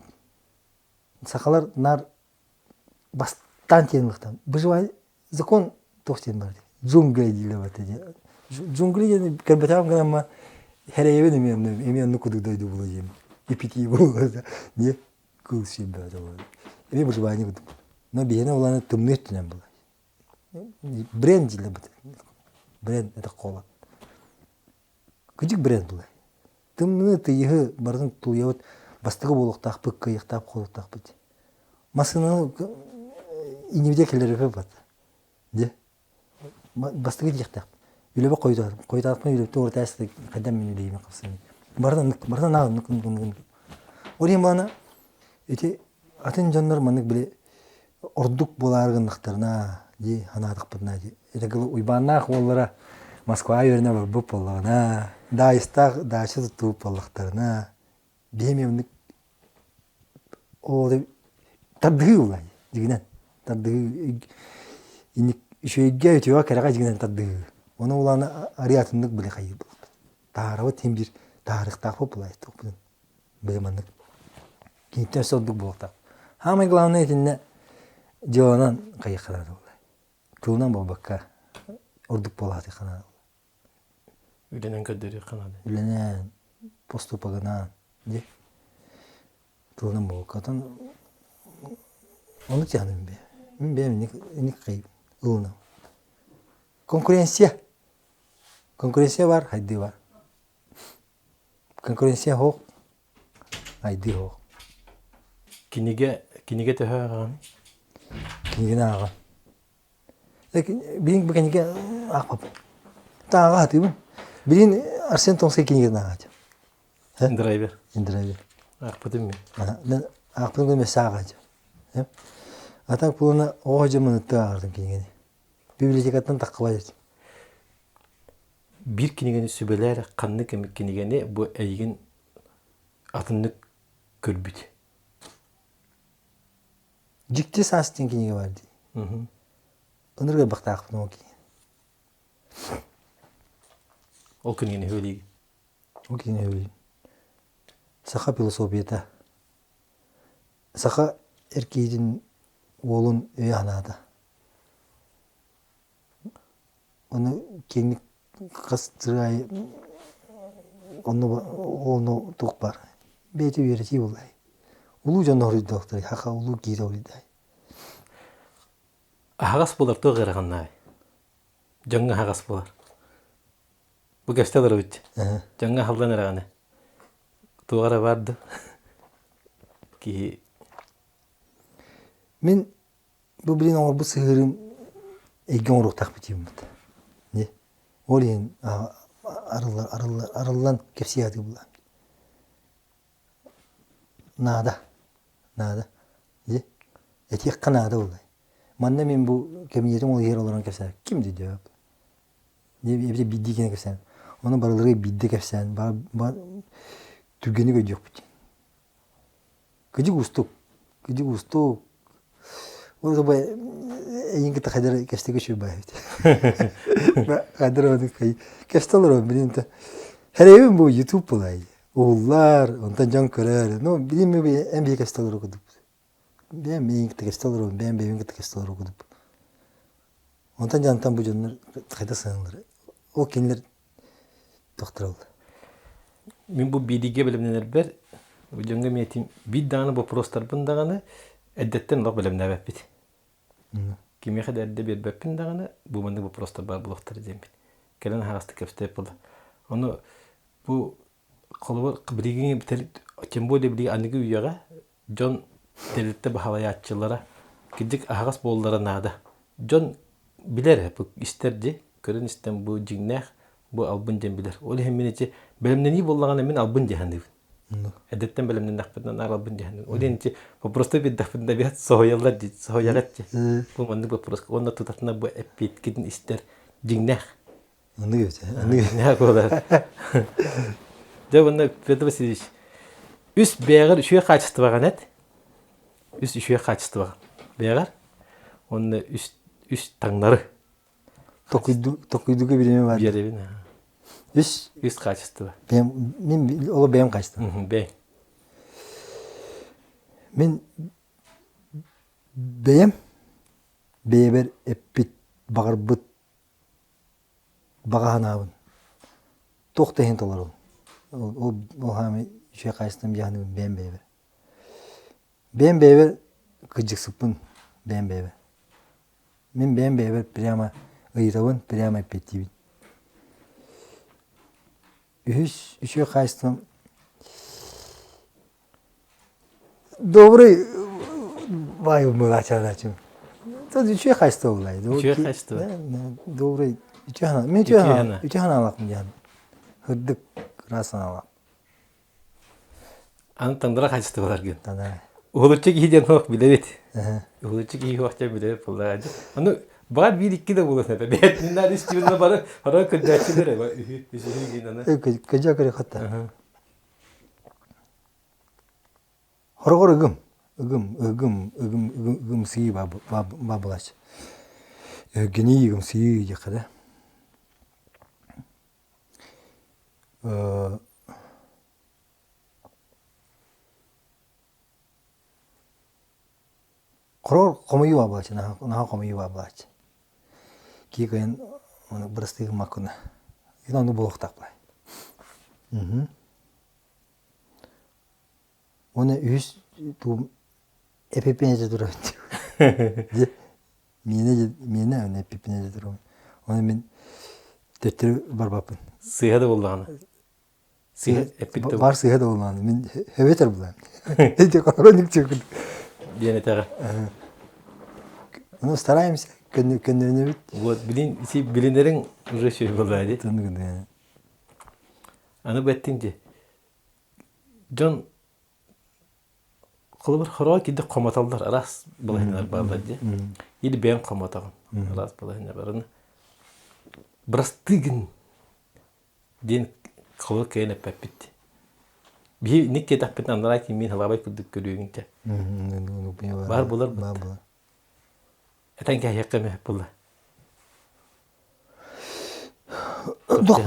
Сахалар наар бастаан тиийэн ылыахтаах. Выживание закон туох диэн бар джунгли дииллэр барыта диэн джунгли диэн көрбөтөҕүм гынан хэрэйэбин эмиэ эмиэ оннук курдук дойду буолуо диэн ипитии буолуо не кыл сиэн эмиэ выживание курдук но биһиэнэ улаана тымныы өттүнэн буолар бренд дииллэр бренд это холод Кыдьык бренд булай. Тымныы тыйыһы барытын тулуйабыт бастакы буолуохтаахпыт, кыайыахтаах буолуохтаахпыт. Массыынаны иннибитигэр киллэрэрбит бат. Дьэ. Бастакы диэхтээх. Үлэбэ хойутаатым. Хойутаатым үлэбит уратаас хайдам мин үлэйим хапсыны. Барытын барытын аҕын нук Ол иһин баана ити атын дьоннор маннык били ордук буолаары гыннахтарына дии санаатахпытына дии ити Уйбааннаах уоллара Москваҕа үөрэнэ барбыт буоллаҕына Даайыстаах даача туттубут буоллахтарына биһи эмиэ оннук Ол тардыһыы улай дьигинэн тардыһыы инник үчүгэйгэ үтүөҕэ кэрэҕэ дьигинэн тардыһыы. Ону улаана арыый атыннык били хайыы буолбут. Таарабыт иһин биир таарыхтаахпыт булай туохпутун били маннык киниттэн өссө ордук буолуохтаах. Самое главное итиннэ дьыаланан хайыахха наада буолла. Тылынан буолбакка ордук буолаатыахха наада. Үлэнэн көрдөрүөххэ наада. Үлэнэн, поступогынан, дии. Тылынан буолбакка. Оттон ону тиһаным бэйэ. Мин бэйэм инник инник ылынам. Конкуренция. Конкуренция бар, хайдыы бар. Конкуренция суох, айдыы суох. Кинигэ кинигэ төһө ааҕаҕын? Кинигэни ааҕан. Билин бу кинигэ аахпаппын. Ааҕа сатыыбын. Билин Арсен Томскай кинигэтин ааҕааччым. Драйвер. Драйвер. Аахпытым мин. Мен аахпытым гына өссө ааҕааччым. А так буолана оҕо дьоммун ытты ааҕардым кинигэни. Библиотекаттан таххыбат этим. Биир кинигэни сүбэлээр ханнык эмит кинигэни бу эйигин атыннык көрбүт? Дьикти саас диэн кинигэ баар дии. Ынырык ылбахтаахпын ол кинигэ. Ол кинигэни үһүөлиигин? Ол кинигэни үһүөлиибин. Саха философията. Саха эр киһитин уолун өйө-санаата. Ону киэҥник хас сыр аайы онно ону туох баар бэйэтэ үөрэтии буоллай. Улуу дьон хоруйдуохтарай, хаха улуу киһи хоруйдаай. Аһаҕас буолар туох ыарахан Дьоҥҥо аһаҕас буолар. Бу кэпсэтэ олоробут. Дьоҥҥо аһыллан эрэҕинэ. Туох эрэ баар дуу? Киһи Мин Бу билин оҥорбут сыһыарым эйгэ оҥоруохтаахпыт диэммит. Ол иһин арыллар, арыллар, арыллан кэпсии сатыыбын. Наада, наада. Дьэ, этиэххэ наада буоллай. Манна мин бу кэбиниэтим ол иһигэр олорон кэпсээн ким да Эбэтэр биирдии киһини кэпсээн. Ону барыларыгар биирдэ кэпсээн, түргэнник өйдүөхпүт диэн. Кыдьык уустук, кыдьык уустук. Ол да эйин кытта хайдара кэстигэ үчүгэй баай эбит. Хайдара ону кэстэ олоробун билин та. Хэрэйбин бу YouTube булай. Уһуллар, онтон дьон көрөр. Ну, билин ми эн биһи кэстэ олорор курдук. Бэйэм миигин кытта кэстэ олоробун, бэйэм бэйэбин кытта кэстэ олорор курдук. Онтон дьонтон бу дьоннор хайда сыаналар. Ол кинилэр тохтороллор. Мин бу биэриигэ бэлэмнэнэрбэр дьоҥҥо миэтин биир даҕаны боппуруостарбын даҕаны эрдэттэн олох бэлэмнээбэппит. Кимиэхэ да эрдэ биэрбэппин даҕаны бу маннык боппуруостар баар буолуохтара диэммит. Кэлэн аһаҕастык кэпсэтэ буолла. Ону бу холобур билигин тем более билигин аныгы үйэҕэ дьон тэрилтэ баһылайааччылара кырдьык аһаҕас буоллара наада. Дьон билэр, бу истэр дии, көрөн истэн бу дьиҥнээх, бу албын диэн билэр. Ол иһин мин ити бэлэмнэнии буоллаҕына мин албын дии саныыбын. Эрдэттэн бэлэмнэннэхпинэ наар албын дии саныыбын. Ол иһин ити вопросты биэрдэхпинэ бэт соһуйаллар дии, соһуйаҕыт дии. Бу маннык вопрос уонна тутатына бу эппиэткитин истэр дьиҥнээх. Оннук эбит. Оннук. Дьиҥнээх буолар. Дьэ уонна Петр Васильевич, үс бэйэҕэр үчүгэй хаачыстыбаҕын эт. Үс үчүгэй хаачыстыбаҕын бэйэҕэр. Уонна үс үс таҥнары. Токуйдуга бириэмэ бар. Биэрэбин. Үс үс хаачыстыба. Бэйэм мин ол бэйэм хаачыстыба. Бэйэм. Мин бэйэм бэйэбэр эппит баҕарбыт баҕа санаабын туох да иһин толоробун. Ол ол хаамай үчүгэй хаачыстыбам дьаһаныбын бэйэм бэйэбэр. Бэйэм бэйэбэр кырдьыксыппын бэйэм бэйэбэр. Мин бэйэм бэйэбэр прямо ыйытабын, прямо эппиэттиибин. Үһүс үчүгэй хаачыстыбам Добрый бай мылачаначым. Тут үчүгэй хаачыстыба булай. Үчүгэй хаачыстыба. Добрый үчүгэй хана. Мен үчүгэй хана. Үчүгэй ханаалаахпын диэн. Хырдык ыраас санаалаах. Аны тандыра хаачыстыбаларгын. Тандыра. Уһулуччу киһи диэн суох билэбит. Уһулуччу киһи суох диэн билэбит буоллаҕа. Ону баар биир икки да буолуон этэ. Бэйэтиннэр үстүүнү бары бары көрдөөччүлэр үһү үсүһү гин аны. Көдьө көрө хатта. Хороҕор ыгым. Ыгым, ыгым, ыгым, ыгым, ыгымсыйыы баабылач. Өһүргэнии, ыгымсыйыы диэххэ да. Хорор хомуйуу баабылааччы, наһаа хомуйуу баабылааччы. Кии кыайан ону бырастыы гыммаккына. Ити оннук буолуохтаах баай. Уонна үһүс тугум эпиппин этэ турабын дии. Миэнэ миэнэ уонна эппиппин этэ турабын. Ону мин төттөрү барбаппын. Сыыһа да буоллаҕына. Сыыһа эппит да Баар сыыһа да буоллаҕына мин эбэтэр булаан. Эти хороник чыкын. Диэн этэҕэ. Ну стараемся, көннөрүнэбит. Вот, билин, ити билинэриҥ уже үчүгэй буоллаҕа дии. Аны бэттиҥ дии. Дьон холобур хороҕо киирдик хомотоллор араас балаһыанньалар бааллар дии. Или бэйэҥ хомотоҕун араас балаһыанньа барыны. Бырастыы гын диэн холобур кыайан эппэппит. Биһи ник диэтэхпитинэ анараа кимиин халаабай курдук көрүөҥ дьэ. Баар буолар Баар Этэн кээһиэххэ эмэ буолла. Туох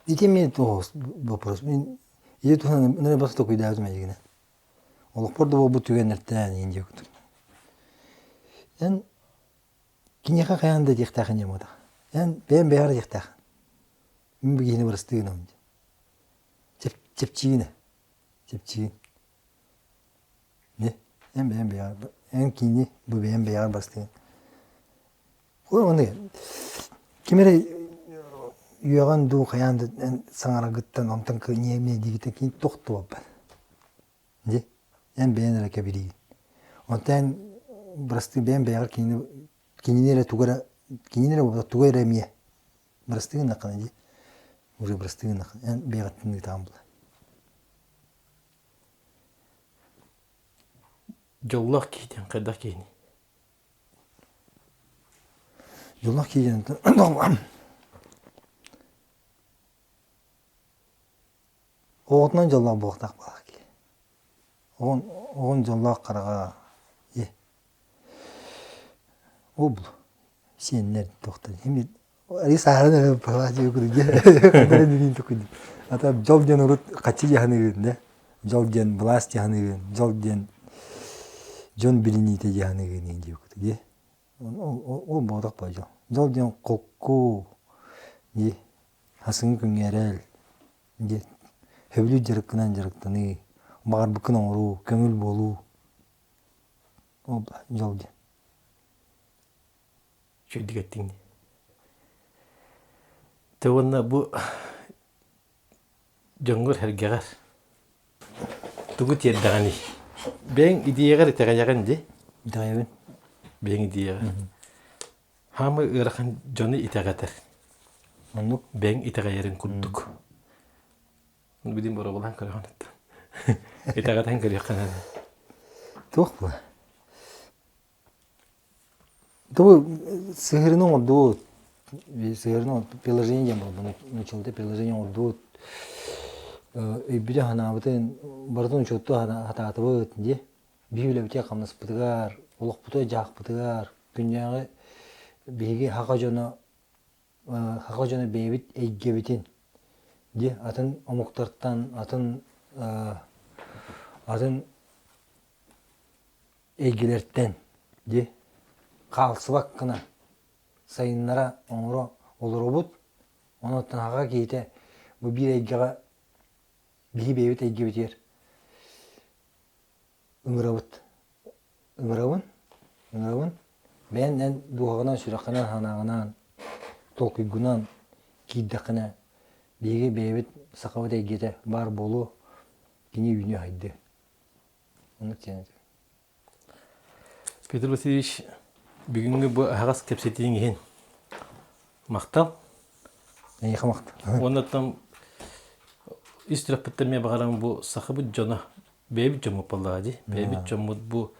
Ити эмиэ туох вопрос. Мин ити туһунан нөрө бас токуйдаабытым эйигинэ. Олохпор да буолбут түгэннэртээн иин диэкут. Эн киниэхэ хайаан да диэхтээхин диэн буолбатах. Эн бэйэм бэйэҕэр диэхтээх. Мин бу киһини бырастыы гынабын диэн. Чэпчиигин чэпчиигин. Эн бэйэм бэйэҕэр эн киини бу бэйэм бэйэҕэр бастыгын. Ой, ону ким эрэ үөҕэн дуу хайаан да эн саҥараргыттан онтон кыанньыа диигиттэн кини тохтуобаппын. Дьи эн бэйэн эрэ кэбириигин. Онтон эн бырастыы бэйэм бэйэҕэр кинини кинини эрэ тугу эрэ кинини эрэ буолбатах тугу эрэ эмиэ бырастыы гыннаххына дии уже бырастыы гыннаххына эн бэйэҕиттэн ыытаҕын була. Дьоллоох киһи диэн хайдах киһиний? Дьоллоох киһи диэн оҕотунан дьоллоох буолуохтаах буолар киһи. Оҕон оҕон дьоллоох хараҕа ол бу сиэннэр туохтар Ри сааһыран эрэ палатия курдук Ата дьол диэн урут хаччы дьаһаныгын да дьол диэн былаас дьаһаныгын дьол диэн дьон билиниитэ дьаһаныгын диэбит дии ол буолбатах буо дьол дьол диэн холку дии хасыҥы күҥҥэ эрэл дии сөбүлүүр дьарыккынан дьарыктаныы баҕарбыккын оҥоруу көҥүл буолуу ол дьол диэн Үчүгэйдик эттиҥ дии. Тэ уонна бу дьоҥҥор-сэргэҕэр тугу тиэрдэҕиний? Бэйэҥ идиэйэҕэр итэҕэйэҕин дии? Итэҕэйэбин. Бэйэҥ идиэйэҕэр. Хаамай ыарахан дьону итэҕэтэр. Оннук. Бэйэҥ итэҕэйэриҥ курдук. Билин боруобалаан көрөҕүн оттон. Итэҕэтэн көрүөххэ наада. Туох була? Тугу сыһыарыны оҥордубут, сыһыарыны приложение диэн буолбут, нууччалыы приложение оҥордубут, өйбүтүн-санаабытын барытын учуоттуу сатаатыбыт дии. Биһи үлэбитигэр-хамнаспытыгар, олохпутугар-дьаһахпытыгар, күннээҕи биһиги саха дьоно саха дьоно бэйэбит эйгэбитин дии атын омуктартан, атын атын эйгэлэртэн дии хаалсыбат гына сайыннара оҥоро олоробут. Онон саха киһитэ бу биир эйгэҕэ биһи бэйэбит эйгэбитигэр ыҥырабыт. Ыҥырабын, ыҥырабын. Бэйэн эн дууһаҕынан, сүрэххинэн, санааҕынан, толкуйгунан киирдэххинэ биһиги бэйэбит сахабыт эйгэтэ баар буолуо, кини үүнүө хайдыа. Оннук диэн этэ. Петр Васильевич, бүгүҥҥү бу аһаҕас кэпсэтииҥ иһин махтал. Эйиэхэ махтал. Уонна там ис сүрэхпиттэн эмиэ баҕарабын бу сахабыт дьоно, бэйэбит дьоммут буоллаҕа дии. Бэйэбит дьоммут бу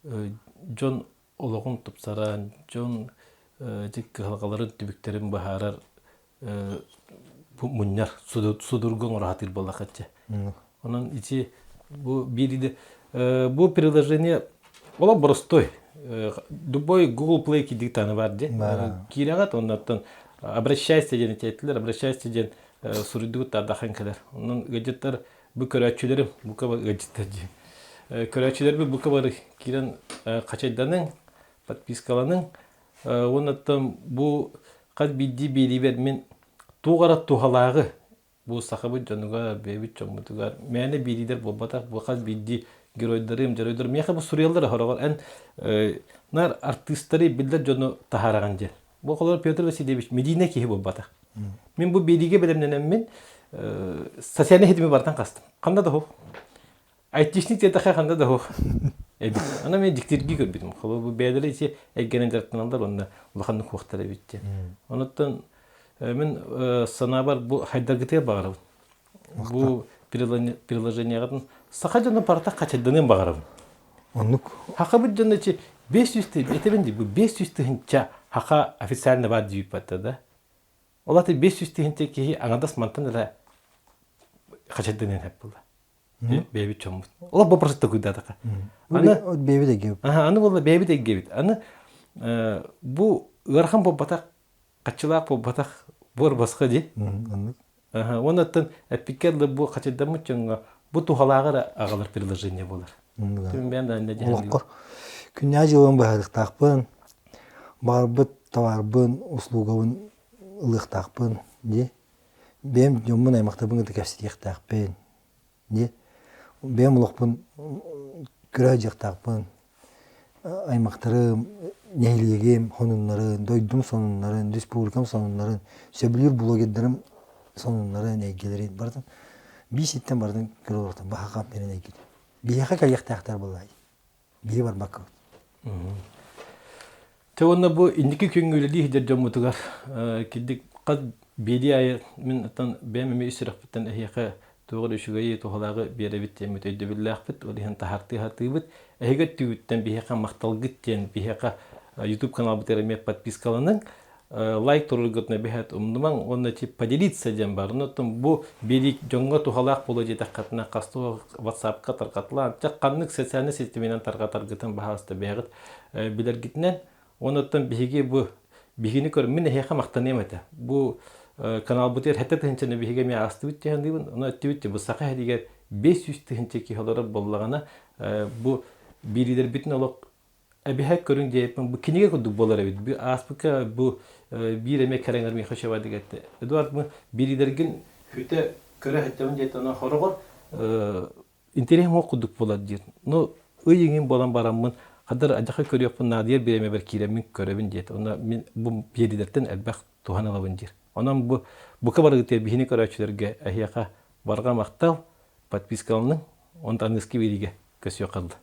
дьон олоҕун тупсаран, дьон ити кыһалҕаларын, түбүктэрин быһаарар мунньар, судургу оҥоро сатыыр буоллахха дьэ. Онон ити Бу биир бу приложение олох боростой. Любой Google Play кидик таны бар ди. Киирэҕит оннуттан обращайся диэн этэллэр, обращайся диэн суруйдугут тардахан кэлэр. Онон ыалдьыттар бу көрөөччүлэрим бука ыалдьыттар диэн. Көрөөччүлэрбит бука бары киирэн хачайданыҥ, подпискаланыҥ. Уоннаттан бу хас биирдии биэриибэр мин туох эрэ туһалааҕы бу сахабыт дьонугар, бэйэбит дьоммутугар мээнэ биэриилэр буолбатах, бу хас биирдии геройдарым, дьоруойдарым миэхэ бу суруйаллар хороҕор эн наар артыыстары биллэр дьону таһаараҕын диэн. Бу холобур Петр Васильевич медийный киһи буолбатах. Мин бу биэриигэ бэлэмнэнэммин социальнай ситими барытын хастым. Ханна да суох. Айтишник диэтэххэ ханна да суох эбит. Аны мен дьиктиргии көрбүтүм. Холобур бу бэйэлэрэ ити эйгэнэн дьарыктаналлар уонна улаханнык хуохтар эбит диэн. Онуттан мин санаабар бу хайдаргытыгар баҕарабын. Бу приложениеҕытын саха дьоно барыта хачайданыан баҕарабын. Оннук. Хахабыт дьоно чи 500 этэбин дии бу 500 тыһынча хаха официально баар диэбиппаттар да. Ол аты 500 тыһынча киһи аҥардас мантан эрэ хачайданыан сөп буолла. Бэйэбит дьоммут. Олох боппуруос такуйдаатаха. Аны бэйэбит эйгэбит. Аны буолла бэйэбит эйгэбит. Аны бу ыарахан буолбатах, хаччылаах буолбатах буор босхо дии. Оннук. Уоннаттан эппиккэ дылы бу хачайдаммыт дьоҥҥо бу туһалааҕы эрэ аҕалар предложение буолар. Олоххор күннээҕи дьыалабын быһаарыахтаахпын, баҕарбыт табаарбын, услугабын ылыахтаахпын дии. Бэйэм дьоммун аймахтарбын кытта кэпсэтиэхтээхпин дии. Бэйэм олохпун көрө сылдьыахтаахпын. Аймахтарым, нэһилиэгим сонуннарын, дойдум сонуннарын, республикам сонуннарын, сөбүлүүр блогердарым сонуннарын, эйгэлэрин барытын биир сиртэн барытын көрө олордум. Баһаҕам диэн эйгэтэ. Биһиэхэ кэлиэхтээхтэр буоллаҕай. Биһи барбаккабыт. Тэ уонна бу инники күҥҥэ үлэлии сылдьар дьоммутугар кирдик хас биэрии аайы мин оттон бэйэм эмиэ ис сүрэхпиттэн эһиэхэ туох эрэ үчүгэйи туһалааҕы биэрэбит диэммит өйдөбүллээхпит, ол иһин таһаартыы сатыыбыт. Эһиги өттүгүттэн биһиэхэ махталгыт диэн биһиэхэ YouTube каналбытыгар эмиэ подпискаланыҥ, лайк туруоргутуна биһэт умнумаҥ уонна типа поделиться диэн баар. Онон бу биэрии дьоҥҥо туһалаах буолуо диэтэххитинэ хас WhatsApp-ка тарҕатылаан, чэ ханнык социальнай ситиминэн тарҕатаргытын баһаалыста бэйэҕит билэргитинэн. Онуттан биһиги бу биһигини көр мин эһиэхэ махтаныам этэ. Бу каналбытыгар хэттэ тыһынчаны биһиги эмиэ аастыбыт диэн Ону эттибит бу саха иһигэр 500 тыһынча киһи олорор буоллаҕына бу биириилэрбитин олох эбиһэк көрүҥ диэппин бу кинигэ курдук буолар эбит. Бу ааспыкка бу биир эмэ кэрэҥэр миэхэ үчүгэй этте. Эдуард бу биириилэргин хүтэ көрө сылдьабын диэтэ онон хороҕор интэриэһим ол курдук буолар диир. Ну ый иҥин буолан бараммын хадыр адьаха көрүөхпүн наадыйар бириэмэбэр киирэммин көрөбүн диэтэ. Онно мин бу биэриилэртэн элбэх туһан ылабын диир. Онон бу бука барыгытыгар биһини көрөөччүлэргэ эһиэхэ барҕа махтал, подпискаланыҥ, онтон аныгыскы биэриигэ көсүөххэ дылы.